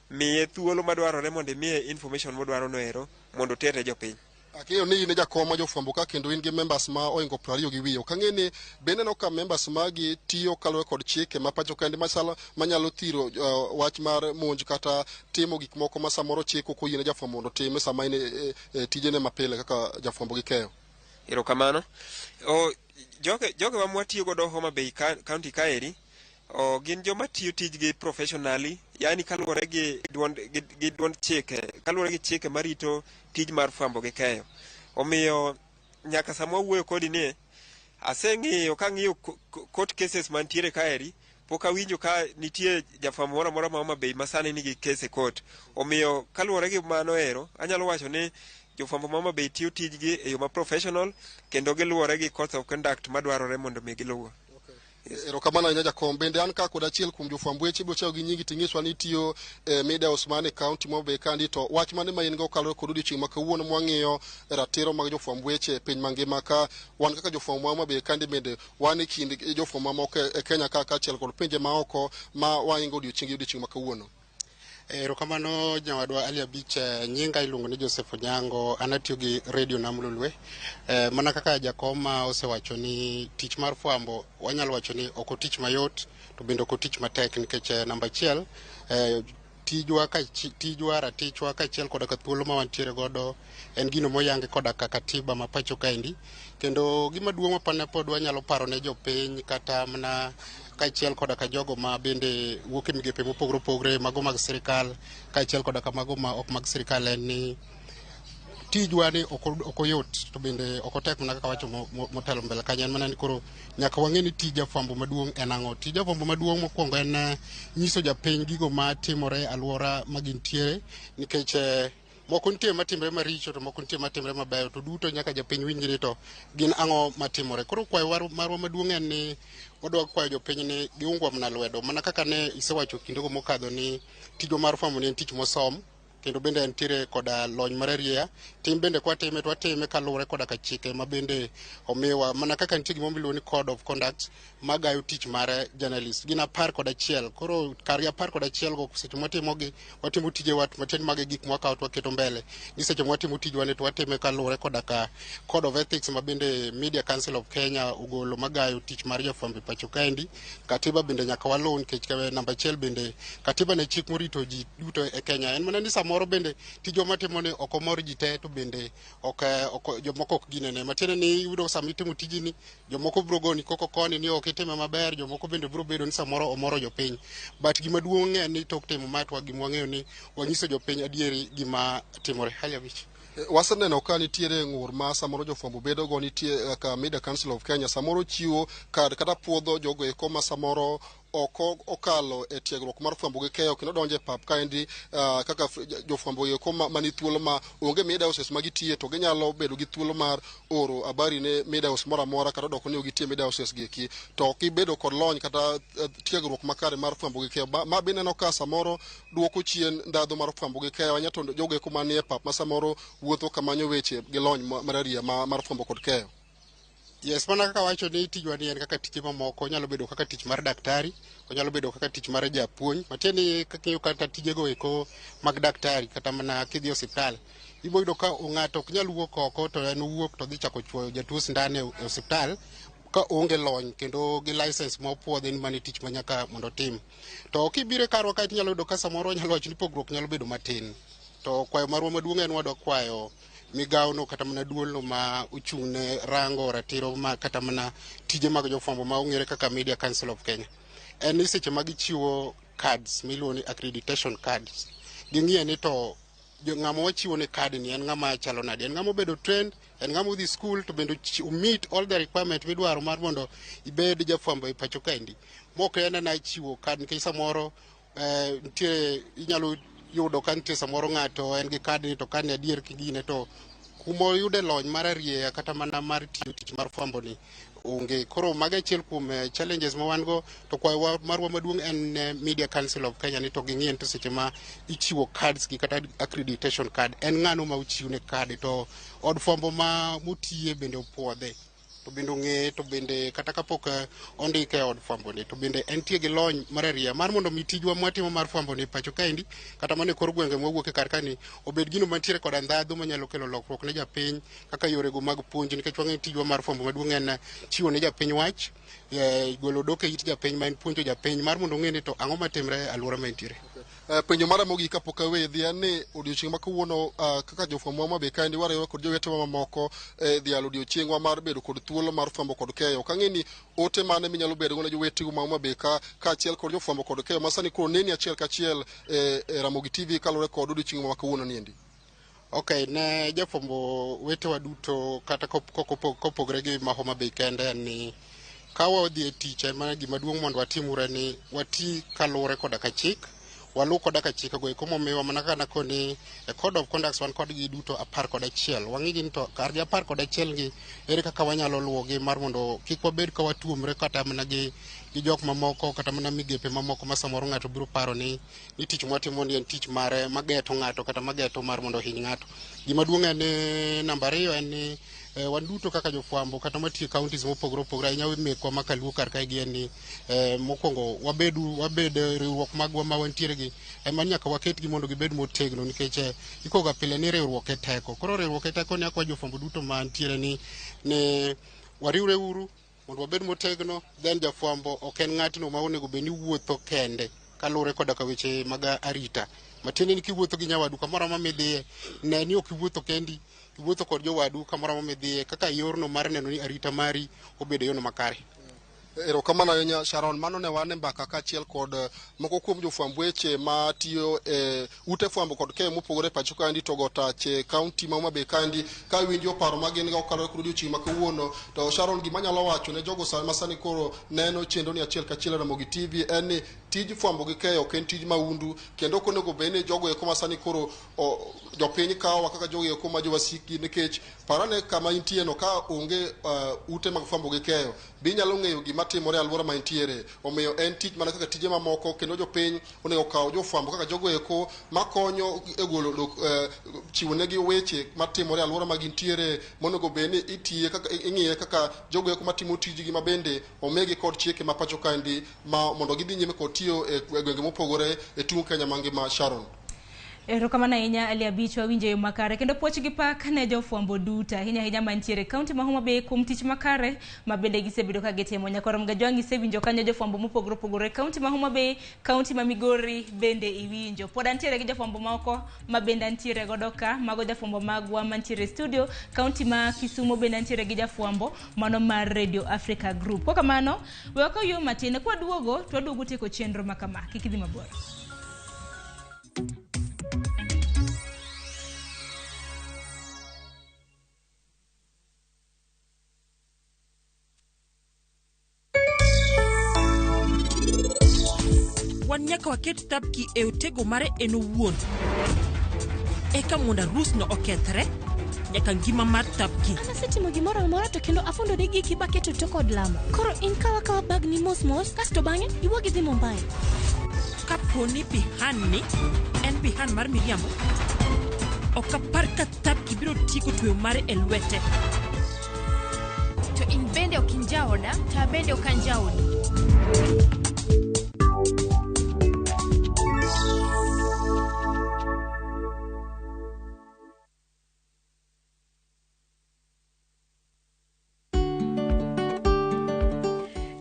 S: miye thuolo madwarore mondo imiye information modwaro noero mondo oter ne jopiny.
R: Ang'eyo ni in e jakom ma jofwambo ka kendo in gi members ma oingo 20 gi wiye. Ok ang'e ni be ineno ka members magi tiyo kaluwore kod chike ma pacho kaendi machalo manyalo thiro wach mar monj kata timo gik moko ma samoro chik ok oyiene jafwambo mondo otim sama en e tijene mapile kaka jafwambo gi keyo.
S: Erokamano. Jogewa mwatiyo godo Homa Bay County kaeri gin joma tiyo tijgi professionally, yani kaluwore gi duond chike, kaluwore gi chike marito tij mar fwambo gi keyo. Omiyo nyaka sama wawuoyo kodi ni, aseng'iyo kang'iyo court cases mantiere kaeri, pok awinjo ka nitie jafwambo moro amora ma Homa Bay ma sani nigi case e court. Omiyo kaluwore gi mano ero, anyalo wacho ni jofwambo ma Homa Bay tiyo tijgi e yo ma professional kendo giluwore gi codes of conduct madwarore mondo mi giluw.
R: Erokamano ahinya, jakom. Bende an ka kod achiel kuom jofwamb weche, ibiro chako gi nyingi ting'iswa ni itiyo e media house man e kaunti ma Homa Bay kandi, to wach mane ma in go kaluwore kod odiochieng' ma kawuono mwang'iyo ratiro mag jofwamb weche e piny mangima, ka wan kaka jofwamb ma Homa Bay kandi bende wan e kind jofwamb mamoko e Kenya ka kaachiel kod pinje maoko ma waingo odiochieng' gi odiochieng' ma kawuono?
T: Erokamano nyawadwa Ali Abich, nyinga iluongo ni Joseph Onyango, an atiyo gi Radio Nam Lolwe. Mana kaka jakom ma osewacho ni tich mar fwambo wanyalo wacho ni ok otich mayot to bende ok otich matek, nikech namba achiel, tijwa, ratichwa kaachiel koda ka thuolo ma wantiere godo en gino moyangi koda ka katiba ma pacho kaendi. Kendo gima duong' mapane pod wanyalo paro ne jopiny kata mana kaachiel koda ka jogo ma bende wuok e migepe mopogore opogore, mago mag sirikal kaachiel koda ka mago ma ok mag sirikal, en ni tijwa ni ok oyot to bende ok otek. Mana kaka wacho motelo mbele kanyo, en mana ni koro nyaka wang'e ni tij jafwambo maduong' en ang'o. Tij jafwambo maduong' mokwongo en nyiso japiny gigo matimore e alwora ma gintiere, nikech moko nitie matimre maricho to moko nitie matimre mabeyo, to duto nyaka japiny winj ni to gin ang'o matimore. Koro kwayo marwa maduong' en ni wadwa kwayo jopiny ni giungwa mana lwedo, mana kaka ne isewacho kindego mokadho ni tijwa mar fwambo ni en tich mosom kendo bende entiere koda lony mararieya. Tim bende kwatime to watime kaluwore koda ka chike ma bende omiwa, mana kaka nitie gima miluongo ni code of conduct magayo tich mar journalist, gin 11. Koro kargi 11 go, seche mwatimogi watimo tijewa, matiende mago e gik mwakawo to waketo mbele ni seche mwatimo tijwa ni to watime kaluwore koda ka code of ethics ma bende Media Council of Kenya ogolo magayo tich mar jafwambo e pacho kaendi. Katiba bende nyaka waluw, nikech namba achiel bende katiba ne chik morito ji duto e Kenya. En mana ni samoro bende tijwa matimo ni ok omor ji te, to bende ok jomoko ok ginene. Matiende ni iyudo sama itimo tijini, jomoko biro goni koko koni ni ok itime maber, jomoko bende biro bedo ni samoro omoro jopiny, but gima duong' en ni tok timo ma to gima wang'eyo ni wanyiso jopiny adieri gima timore. Hali abich.
R: Waseneno ka nitiere ng'ur ma samoro jofwambo bedo go, nitie ka Media Council of Kenya samoro chiwo kad kata puodho jogo eko ma samoro ok okalo e tiegruok mar fwambo gi keyo kendo donjo e pap kaendi, kaka jofwambo eko mani thuolo ma onge media houses ma gitiye, to ginyalo bedo gi thuolo mar oro habari ne media house moro amora kata odoko ni ok gitiye media houses gi eki, to ok gibedo kod lony kata tiegruok makare mar fwambo gi keyo. Ma be ineno ka samoro duoko chien ndhadhu mar fwambo gi keyo ahinya, to jogo eko manie pap ma samoro wuotho kamanyo weche gi lony mararieya mar fwambo kod keyo.
T: Yes, mana kaka wacho ni tijwa ni en kaka tije mamoko, onyalo bedo kaka tich mar daktari, onyalo bedo kaka tich mar japuonj. Matiende ni king'iyo kata tijego eko mag daktari kata mana kidhi e osiptal, ibo yudo ka ng'ato ok nyal wuok oko to en owuok to dhi chako chuoyo jatuo sindan e osiptal ka oonge lony kendo gi license ma opuodhi ni mano e tich ma nyaka mondo otim. To kibiro e karwa kae tinyalo yudo ka samoro wanyalo wacho ni pogruok nyalo bedo matin. To kwayo marwa maduong' en wadwa kwayo migawono kata mana duolno ma ochung' ne rango ratiro ma kata mana tije mag jofwambo ma ong'ere kaka Media Council of Kenya. En ni seche ma gichiwo cards miluongo ni accreditation cards, ging'iye ni to ng'ama wachiwo ne card ni en ng'ama chalo nade, en ng'ama obedo trained, en ng'ama odhi school to bende meet all the requirement midwaro mar mondo ibed jafwambo e pacho kaendi. Mok en ana chiwo card nikech samoro nitie inyalo yudo ka nitie samoro ng'ato en gi card ni to card ni adier kigine to kuma oyude lony mar arieya kata mana mar tiyo tich mar fwambo ni onge. Koro mago achiel kuom challenges ma wan go to kwayo marwa maduong' en Media Council of Kenya ni to ging'iye to seche ma ichiwo cards gi kata accreditation card en ng'ano ma ochiwne card to od fwambo ma motiye bende opuodhe to bende ong'eye to bende kata kapok ondike e od fwambo ni to bende entie gi lony mar arieya mar mondo mi tijwa mwatimo mar fwambo ni pacho kaendi kata mana e kor gwenge mwawuoke kar kani obed gino mantiere koda ndhadhu manyalo kelo lokruok ne japiny kaka yorego mag puonj nikech wang'eyo tijwa mar fwambo maduong' en chiwo ne japiny wach, golo dok e it japiny ma en puonjo japiny mar mondo ong'e ni to ang'o matimre e alwora ma entiere.
R: Penjo mara mogik kapok aweyi dhi en ni odiochieng' ma kawuono kaka jofwambo ma be kaendi wariwore kod jowetewa mamoko e dhialo odiochieng'wa mar bedo kod thuolo mar fwambo kod keyo. Ok ang'e ni ote mane minyalo bedo go ne joweteu ma Homa Bay ka kaachiel kod jofwambo kod keyo ma sani koro neni achiel kachiel e Ramogi TV kaluwore kod odiochieng' ma kawuono niendi.
T: Okay, ne jofwambo wetewa duto kata kopogre gi ma Homa Bay kende en ni ka wadhi e tich en mana gima duong' mondo watimure ni wati kaluwore koda ka chik, waluw koda ka chikego eko momiwa mana kaka nakoni e code of conduct wan kodgi duto 11. Wang'i ni to kargi 11 gi ere kaka wanyalo luwogi mar mondo kik wabed ka watuomre kata mana gi jok mamoko kata mana migepe mamoko ma samoro ng'ato biro paro ni tich mwatimo ni en tich mare mageto ng'ato kata mageto mar mondo ohiny ng'ato. Gima duong' en ni namba 2 en ni wan duto kaka jofwambo kata matiyo e counties mopogore opogore ahinya mekwa ma kaluo kar kae gi en ni mokwongo wabed riwruok magwa ma wantiere gi ema nyaka waketgi mondo gibed motegno nikech ikoga pile ni riwruok e teko. Koro riwruok e teko ni akwa jofwambo duto mantiere ni wariwre uru mondo wabed motegno. Then jafwambo ok en ng'atno ma onego bed ni wuotho kende kaluwore koda ka weche mag arita. Matiende ni kiwuotho gi nyawadu kamoro amora midhiye, ne ni ok iwuotho kendi, iwuotho kod jowadu kamoro amora midhiye kaka yorno mar neno ni arita mari obedo yorno makare.
R: Erokamano ahinya Sharon, mano ne wan e mbaka kaachiel kod moko kuom jofwamb weche matiyo e ute fwambo kod keyo mopogore e pacho kaendi to gotache kaunti ma Homa Bay kaendi ka winjo paro ma gin go kaluwore kod odiochieng' ma kawuono. To Sharon, gima anyalo wacho ne jogo ma sani koro neno chenro ni achiel kachiel e Ramogi TV en ni tij fwambo gi keyo ok en tij maundu kendo ok onego bed ni jogo eko ma sani koro jopiny kawowa kaka jogo eko ma jowasikgi nikech parane kama intie no ka onge ute mag fwambo gi keyo be inyalo ng'eyo gima timore e alwora ma intiere. Omiyo en tich mana kaka tije mamoko kendo jopiny onego okaw jofwambo kaka jogo eko makonyo e golo chiwo negi weche matimore e alwora ma gintiere monego bed ni itiye kaka ing'iye kaka jogo eko matimo tijgi ma bende omigi kod chike ma pacho kaendi ma mondo gidhi nyime kod tiyo e gwenge mopogore e tung' Kenya mangima. Sharon.
B: Erokamano ahinya Ali Abich, wawinjo yo makare kendo puoch gi pak ne jofwambo duto ahinya ahinya mantiere kaunti ma Homa Bay kuom tich makare ma bende gisebedo ka gitimo. Nyakorom Gajwang' isewinjo kanyo jofwambo mopogore opogore kaunti ma Homa Bay, kaunti ma Migori bende iwinjo. Pod antiere gi jofwambo moko ma bende antiere godo ka, mago jafwambo magwa mantiere e studio. Kaunti ma Kisumo bende antiere gi jafwambo mano mar Radio Africa Group. Kwa kamano, we wakaw yo matin, kwaduogo to waduogo tieko chenro ma kama. Kik idhi mabor.
U: Wan nyaka waket Thapki e otego mare en owuon. Eka mondo arusno okethre, nyaka ngima mar Thapki.
V: An asetimo gimoro amora to kendo afundo ni giki baketo to kod lamo. Koro in kawa kawa bagni mos mos, kasto bang'e iwuog idhi Mumbai.
U: Kapo ni Bihan ni en Bihan mar miriambo, ok apar ka Thapki biro tieko tweyo mare e lwete.
D: To in be
C: bende ok in jaoda to abende ok an jaodi.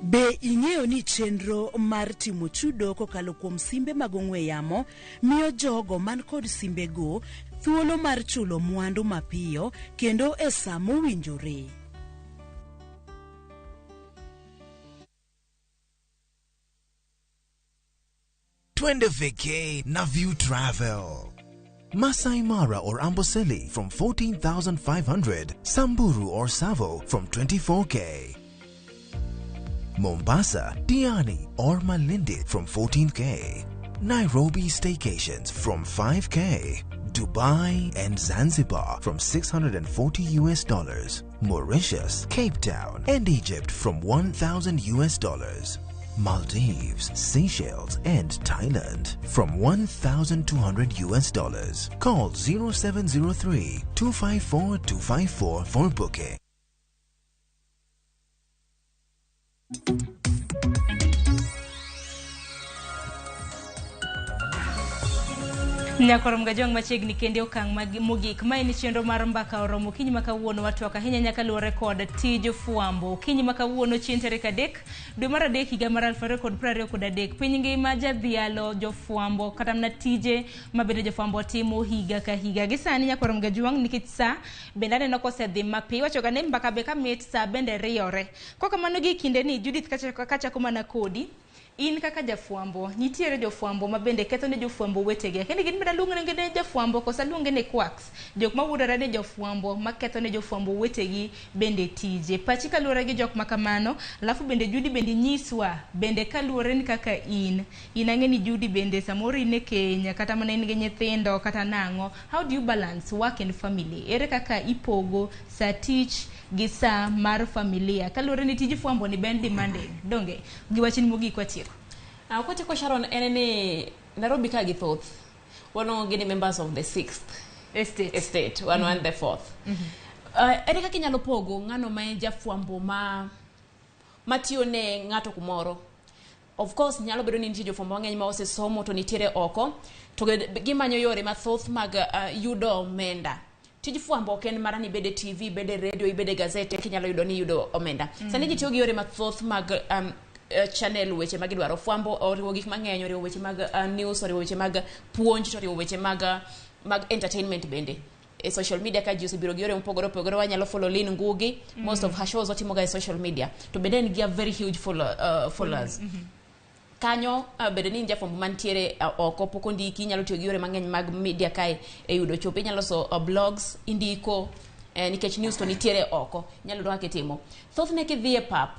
G: Be ing'eyo ni chenro mar timo chudo kokalo kuom simbe mag ong'we yamo miyo jogo man kod simbego thuolo mar chulo mwandu mapiyo kendo e sa mowinjore?
W: Twende vacay na View Travel. Masai Mara or Amboseli from 14,500, Samburu or Savo from 24K. Mombasa, Diani or Malindi from 14K. Nairobi staycations from 5K. Dubai and Zanzibar from $640 US. Mauritius, Cape Town and Egypt from $1,000 US. Maldives, Seychelles and Thailand from $1,200 US. Call 0703 254 254 for booking.
B: Nyakoro Mgajwang' machiegni kende okang' mogik. Ma en chenro mar Mbaka Oromo. Okinyi ma kawuono watwak ahinya nyaka luwore kod tij fwambo. Okinyi ma kawuono chieng' tarik 3 dwe mar 3 higa mar 2023. Piny ngima jadhialo jofwambo kata mana tije ma bende jofwambo timo higa ka higa. Gi sani Nyakoro Mgajwang' nikech sa bende aneno kosedhi mapiyo. Iwacho ga ni mbaka be kamit sa bende riyore. Kokamano gi kinde ni Judith kachako mana kodi. In kaka jafwambo, nitiere jofwambo ma bende ketho ne jofwambo wetegi. Kendo gin bende luonge ni jafwambo kosa luonge ni quacks. Jok ma wuondore ni jofwambo ma ketho ne jofwambo wetegi bende tije. Pachi kaluwore gi jok ma kamano, alafu bende Judy bende nyiswa bende kaluwore ni kaka in. In ang'e ni Judy bende samoro in e keny kata mana in gi nyithindo kata nang'o. How do you balance work and family? Ere kaka ipogo sa tich gi sa mar familia? Kaluwore ni tij fwambo ni ben demanding. Donge? Giwachni mogik watieko.
D: Kwatieko Sharon, en ni Nairobi ka gi thoth waluongo gi ni members of the sixth estate wan wan the fourth. Ere kaka inyalo pogo ng'ano ma en jafwambo ma matiyo ne ng'ato kumoro? Of course nyalo bedo ni nitie jofwambo mang'eny ma osesomo to nitiere oko to gimanyo yore mathoth mag yudo omenda. Tij fwambo ok en mana ni ibede TV, ibede radio, ibede gazette kinyalo yudo ni yudo omenda. Sani ji tiyo gi yore mathoth mag channel weche ma gidwaro. Fwambo oriwo gik mang'eny, oriwo weche mag news, oriwo weche mag puonj, to oriwo weche mag entertainment bende. E social media ka ji osebiro gi yore mopogore opogore, wanyalo follow Lynn Ngugi, most of her shows otimoga e social media. To bende en gi a very huge followers. Kanyo bedo ni in jafwambo mantiere oko pok ondiki, inyalo tiyo gi yore mang'eny mag media kae e yudo chopo. Inyalo loso blogs, indiko, nikech news to nitiere oko, inyalo yudo kaka itimo. Thothne kidhi e pap,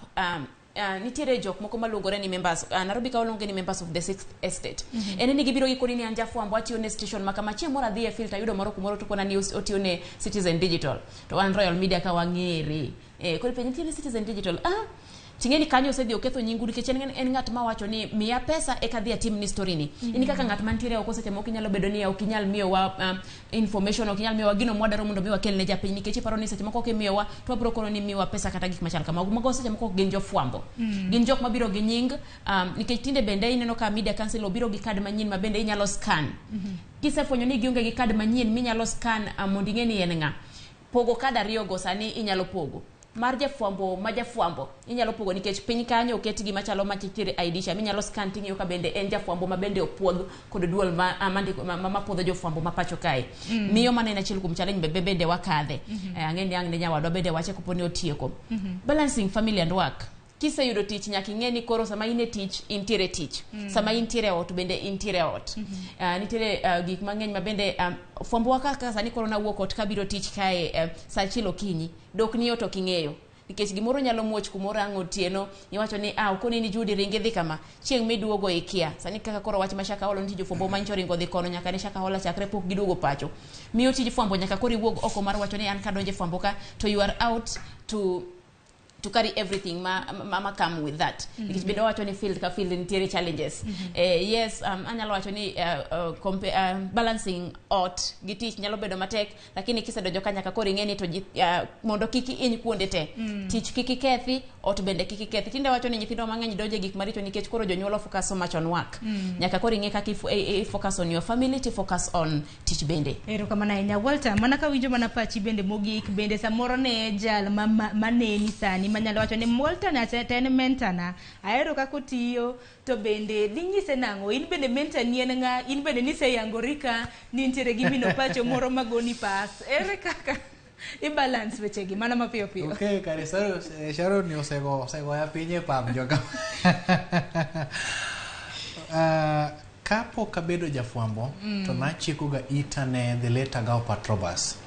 D: nitiere jok moko maluongore ni members, Nairobi ka waluonge ni members of the sixth estate. En ni gibiro gikoni ni an jafwambo atiyo ne station ma kama, chieng' moro adhi e field ayudo moro kumoro to kona ni otiyo ne Citizen Digital. To wan Royal Media ka wang'ere. Koro ipenje nitiere Citizen Digital. Ting'e ni kanyo osedhi oketho nyingu nikech en ng'at mawacho ni miya pesa eka adhi atim ni story ni. In kaka ng'at mantiere oko seche moko inyalo bedo ni ok inyal miyowa information, ok inyal miyowa gino mwadwaro mondo mi wakel ne japiny nikech iparo ni seche moko kimiyowa to wabiro kono ni miwa pesa kata gik machal kamago. Mago seche moko ok gin jofwambo. Gin jok mabiro gi nying, nikech tinde bende ineno ka Media Council obiro gi kad manyien ma bende inyalo scan. Kisefwenyo ni gionge gi kad manyien minyalo scan mondo ing'e ni en ng'a. Pogo kad ariyogo sani inyalo pogo. Mar jafwambo ma jafwambo inyalo pogo nikech piny kanyo oket gima chalo machitiere ID cha minyalo scan ting'iyo ka bende en jafwambo ma bende opuodh kod duol ma puodho jofwambo ma pacho kae. Miyo mano en achiel kuom challenge bende wakadhe. Ang'e ni ang' ne nyawadwa bende wache kopo ni otieko. Balancing family and work. Kiseyudo tich nyaka ing'e ni koro sama in e tich intiere tich. Sama intiere ot bende intiere ot. Nitiere gik mang'eny ma bende fwambo wa kaka sani koro nawuok ot kabiro tich kae saa 1 okinyi. Dok ni ot ok ing'eyo. Nikech gimoro nyalo muoch kumoro ang' otieno iwacho ni okoni ni Judy ringi dhi kama chieng' miduogo ikia. Sani kaka koro wach ma Shakahola nitie jofwambo manyicho ringo dhi kono nyaka ne Shakahola chakre pok giduogo pacho. Miyo tij fwambo nyaka koro iwuog oko mar wacho ni an kadonje fwambo ka to you are out to to carry everything ma come with that. Nikech bende wawacho ni field ka field nitiere challenges. Yes, anyalo wacho ni balancing ot gi tich nyalo bedo matek, lakini kisedonjo ka nyaka koro ing'e ni to mondo kik ihiny kuonde te. Tich kik ikethi, ot bende kik ikethi. Tinde wacho ni nyithindo mang'eny donjo e gik maricho nikech koro jonyuol focus so much on work. Nyaka koro ing'e kaka i focus on your family to focus on tich bende.
B: Erokamano ahinya, Walter. Mana kawinjo mana pachi bende mogik, bende samoro ne jal ma maneni sani manyalo wacho ni Walter na to en mentor na, ahero kaka otiyo, to bende dinyise nang'o? In bende mentor ni en ng'a? In bende niseyangori ka ni nitiere gi mino pacho moro magoni pas. Ere kaka i balance wechegi mana mapiyo piyo?
E: Okay, kare Sharon ni osegoya piny e pap joka. Kapok abedo jafwambo to nachiko ga ita ne the late Agao Patrobas.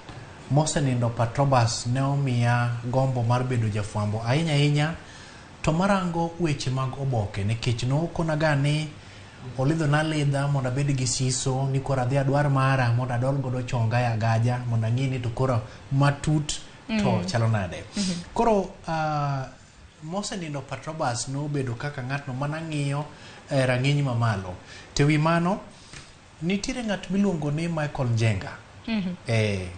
E: Mosenindo Patrobas ne omiya gombo mar bedo jafwambo ahinya ahinya, to marango weche mag oboke, nikech nokonaga ni olidho nalidha mondo abed gi siso ni koro adhi adwar mara mondo adol godo chonga e agaja mondo ang'i ni to koro matut to chalo nade. Koro mosenindo Patrobas nobedo kaka ng'atno manang'iyo e rang'iny mamalo. To ewi mano, nitiere ng'at miluongo ni Michael Njenga.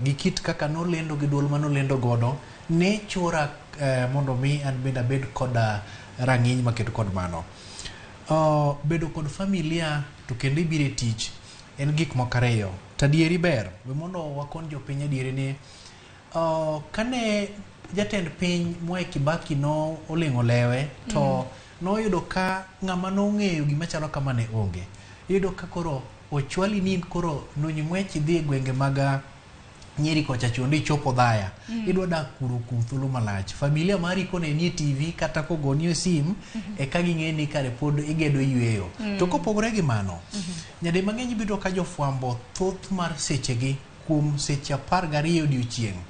E: Gi kit kaka nolendo gi duol manolendo godo ne chura mondo mi an bende abed kod rang'iny maketo kod mano. Bedo kod familia to kendo ibiro e tich en gik moko ariyo. To adieri ber, we mondo wakon jopiny adieri ni kane jatend piny Mwai Kibaki no oling'o lewe to noyudo ka ng'ama nong'eyo gima chalo kama ne onge. Iyudo ka koro ochwali ni in koro nuny ng'wech idhi e gwenge mag Nyeri kocha chonde ichopo Dhaya. Idwa dak kuro kuom thuolo malach. Familia mari koneni e TV kata kogoni e sim eka ging'e ni kare pod igedo yweyo. To kopogore gi mano, nyadi mang'eny ibiro ka jofwambo thoth mar sechegi kuom seche 12 odiochieng'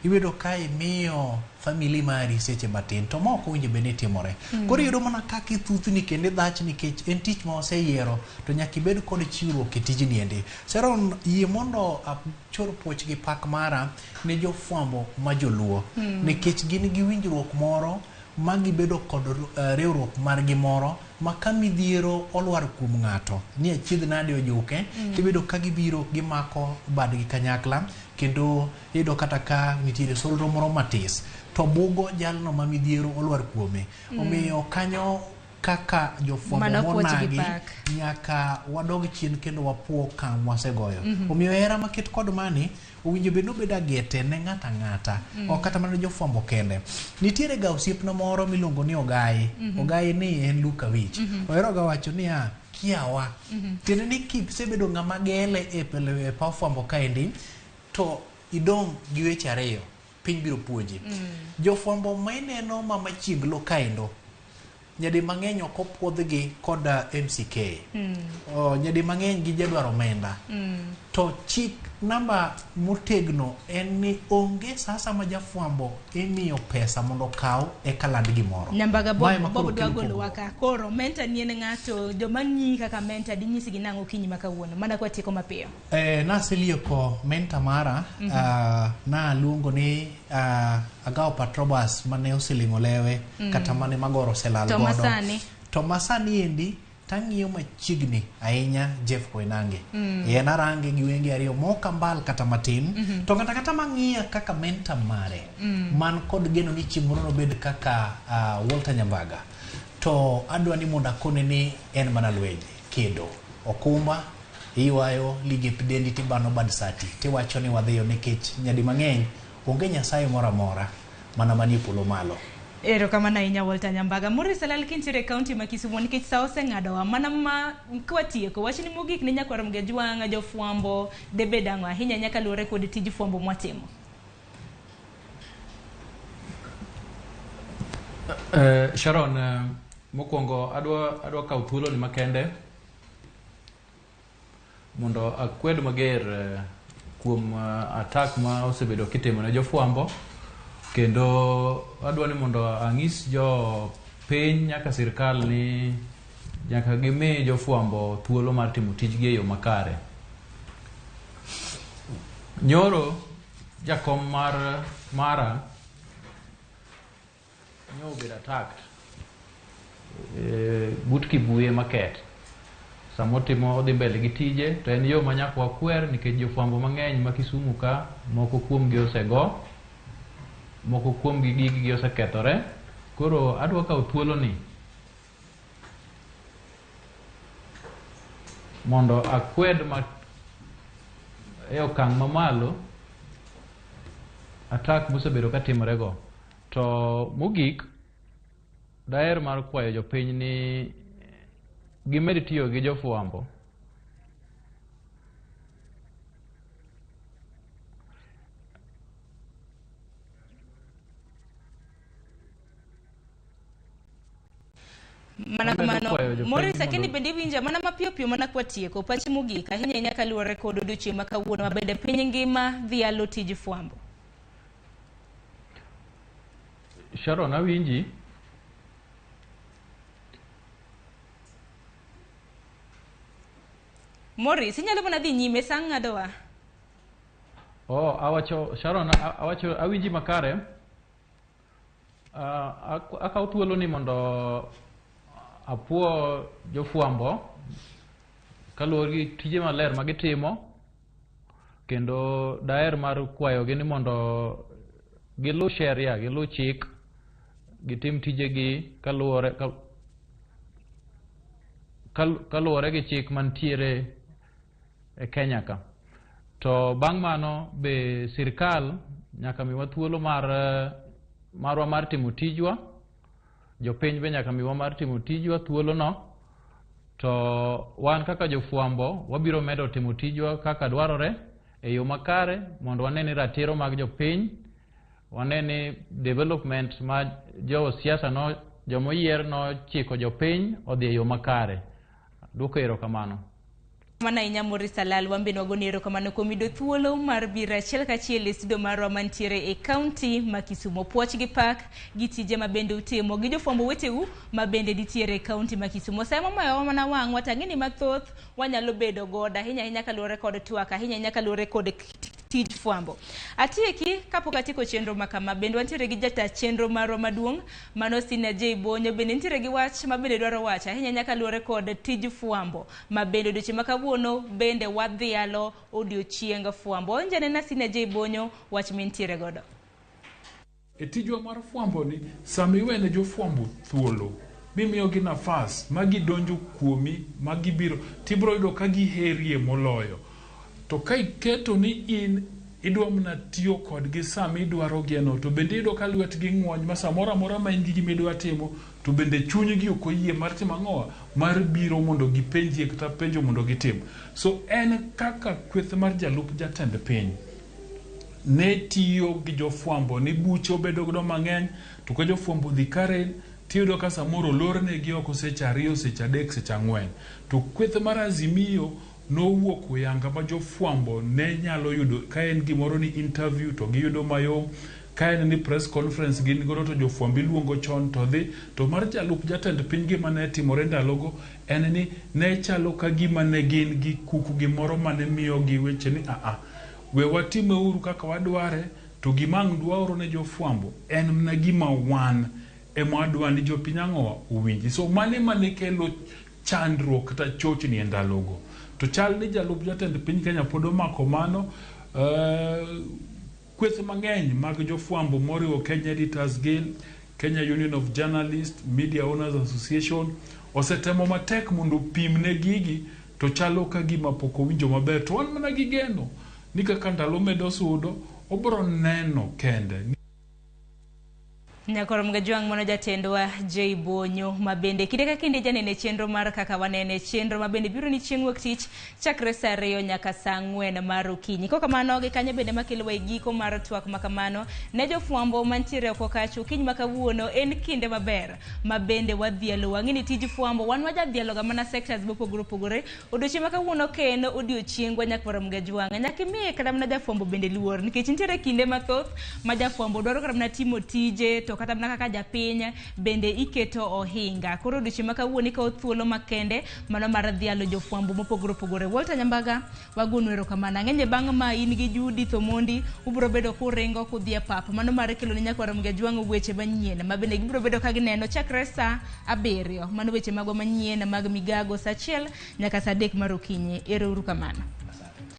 E: iyudo ka imiyo family mari seche matin to ma ok owinjo bed ni timore. Koro iyudo mana kaka ithuthni kendo idhach nikech en tich ma waseyiero to nyaka ibed kod chiwruok e tijni endi. Sharon, yie mondo achor puoch gi pak mara ne jofwambo ma joluo nikech gin gi winjruok moro ma gibedo kod riwruok margi moro ma ka midhiero olwar kuom ng'ato ni achiedh nade ojuke tibedo ka gibiro gimako badgi kanyakla, kendo iyudo kata ka nitiere solro moro matis to bugo jalno ma midhiero olwar kuome. Omiyo kanyo kaka jofwambo
B: Mano puoch gi
E: monagi
B: pak.
E: nyaka wadog chien kendo wapuo okang' mwasegoyo. Omiyo hera maket kod mani owinjo bed ni obed agete ne ng'ato ang'ata ok kata mana jofwambo kende. Nitiere ga osiepna moro miluongo ni Ogai. Ogai ni en Luka Wich. Ohero ga wacho niya kiawa. Tiende ni kisebedo ng'ama gele e paw fwambo kaendi to idong' gi weche ariyo, piny biro puonji. Jofwambo ma ineno ma machieglo kaendo nyadi mang'eny ok opuodhgi kod MCK. Oh, nyadi mang'eny gijadwaro omenda. To chik namba motegno en ni onge sasa ma jafwambo imiyo pesa mondo okaw eka land gimoro.
B: Nyambaga.
E: Mae
B: Bob
E: ma koro
B: Bob dwa
E: kelo
B: golowa
E: pogruok.
B: ka. Koro mentor ni en ng'ato, joma ng'iyi kaka mentor dinyisgi nang'o okinyi ma kawuono mana kwatieko mapiyo?
E: Naselieko mentor mara naluongo ni Agao Patrobas mane oseling'o lewe kata mane magoro oselal
B: To
E: godo.
B: masani?
E: To masani endi tang'iyo machiegni ahinya Jeff Koinange. En arange gi wenge ariyo mok ambal kata matin. To kata kata mang'iya kaka mentor mare man kod geno ni chieng' moro nobed kaka Walter Nyambaga. To adwa ni mondo akone ni en mana lweny kedo okumba iywayo ligep dendi tibano bad sati tiwacho ni wadhiyo, nikech nyadi mang'eny onge nyasaye moro amora mana manie polo malo.
B: Erokamano ahinya, Walter Nyambaga. Maurice Alal, kintiere e kaunti ma Kisumu, nikech sa oseng'adowa mana ma kwatieko, wachni mogik ne nyakwar Mgejwang' jofwambo debed ang'o ahinya ahinya kaluwore kod tij fwambo mwatimo?
F: Sharon, mokwongo adwa kawo thuolo ni makende mondo akwed mager kuom attack ma osebedo kitimo ne jofwambo, kendo adwa ni mondo ang'is jo piny nyaka sirkal ni nyaka gimi jofwambo thuolo mar timo tijgi e yo makare. Nyoro jakom mar mara nyo obedo attacked but Kibuye Market. Samotimo odhi mbele gi tije to en yo ma nyaka wakwer nikech jofwambo mang'eny ma Kisumu ka moko kuomgi osego, moko kuomgi giggi osekethore. Koro adwa kawo thuoloni mondo akwed ma e okang' mamalo attack mosebedo katimorego. To mogik, daher mar kwayo jopiny ni gimed tiyo gi jofwambo
B: Mana kamano, Maurice, akeni bende iwinja mana mapiyo piyo mana kwatieko pachi mogik ahinya ahinya kaluwore kod odiochieng' ma kawuono ma bende piny ngima dhialo tij fwambo.
F: Sharon, awinji.
B: Maurice, inyalo mana dhi nyime sa ng'adowa.
F: Oh, awacho Sharon, awacho awinji makare. Akawo thuolo ni mondo apuo jofwambo kaluwore gi tije maler ma gitimo, kendo daher mar kwayogi ni mondo giluw sheria, giluw chik, gitim tijegi kaluwore kaluwore gi chik mantiere e Kenya ka. To bang' mano be sirkal nyaka miwa thuolo marwa mar timo tijwa, jopiny be nyaka miwa mar timo tijwa thuolo no. To wan kaka jofwambo wabiro medo timo tijwa kaka dwarore e yo makare mondo wane ni ratiro mag jopiny, wane ni development ma josiasa no jomoyier nochiko jopiny odhi e yo makare. Duoko erokamano.
B: Mana ahinya Maurice Alal, wan bende wagoni erokamano kuom yudo thuolo mar biro achiel kachiel e studio marwa mantiere e kaunti ma Kisumu. Puoch gi pak gi tije ma bende utimo gi jofwambo weteu ma bende nitiere e kaunti ma Kisumu. Sama momayowa mana wang'wa to ang'e ni mathoth wanyalo bedo godo ahinya ahinya kaluwore kod twak, ahinya ahinya kaluwore kod tij fwambo. Atieki kapok atieko chenro ma kama, bende wantiere gi jata chenro marwa maduong' mano Sina J Bonyo, bende nitiere gi wach ma bende dwaro wacho ahinya ahinya kaluwore kod tij fwambo ma bende odiochieng' ma kawuono bende wadhialo odiochieng fwambo. Winj anena Sina J Bonyo wach mintiere godo.
H: E tijwa mar fwambo ni, sama iwene jofwambo thuolo, mimiyogi nafas ma gidonjo kuomi, ma gibiro, tibiro yudo ka giherie moloyo. To ka iketo ni in idwa mana tiyo kodgi sama idwaro gieno, to bende iyudo ka lwetgi ng'wony ma samoro amora ma in gi gima idwa timo, to bende chunygi ok oyie mar timo ang'owa, mar biro mondo gipenjie kata penjo mondo gitim. So en kaka kweth mar jalup jatend piny ne tiyo gi jofwambo ni buche obedo godo mang'eny, to ka jofwambo dhi Karen, tiyudo ka samoro olornegi oko seche 2, seche 3, seche 4. To kweth mar Azimio nowuok oyanga ma jofwambo ne nyalo yudo ka en gimoro ni interview to giyudo mayom, ka en ni press conference gin godo to jofwambo iluongo chon to dhi. To mar jalup jatend piny gima ne timore ndalogo en ni ne chalo ka gima ne gin gi kuku gimoro mane miyogi weche ni aa, we watimeuru kaka wadware, to gima ang' dwaoro ne jofwambo en mana gima wan ema wadwa ni jopiny ang'owa owinji. So mane mane kelo chandruok kata chochni e ndalogo. To chal ni jalup jatend piny Kenya pod omako mano. Kweth mang'eny mag jofwambo moriwo Kenya Editors Guild, Kenya Union of Journalists, Media Owners Association osetemo matek mondo opimne gigi, to chalo ka gima pok owinjo maber. To wan mana gi geno ni kaka ndalo medo sudo, obro neno kende.
B: Nyakoro Mgajwang' mano jatendwa J Bonyo ma bende kinde ka kinde janene chenro mar kaka wanene, chenro ma bende biro ni chieng' wuok tich chakre saa 2 nyaka saa 4 mar okinyi. Kok kamano gi kanyo bende makelowa e giko mar twak ma kamano ne jofwambo mantiere oko kacha okinyi ma kawuono en kinde maber ma bende wadhialo. Wang'e ni tij fwambo wan wajadhialoga mana sectors mopogore opogore. Odiochieng' ma kawuono kendo odiochiengwa Nyakwar Mgajwang' nyaka imiye kata mana jafwambo bende luor, nikech nitiere kinde mathoth ma jafwambo dwaro kata mana timo tije to kata mana kaka japiny bende iketo ohinga. Koro odiochieng' ma kawuono ikawo thuolo makende mano mar dhialo jofwambo mopogore opogore. Walter Nyambaga, wagonu erokamano. Ang'enye bang' ma in gi Judith Omondi ubiro bedo kuringo kudhi e pap mano mar kelo ne nyakwar Ramogi Ajwang' weche manyien ma bende gibiro bedo ka gineno chakre saa 7. Mano weche magwa manyien mag migago saa 1 nyaka saa 3 mar okinyi. Ero uru kamano.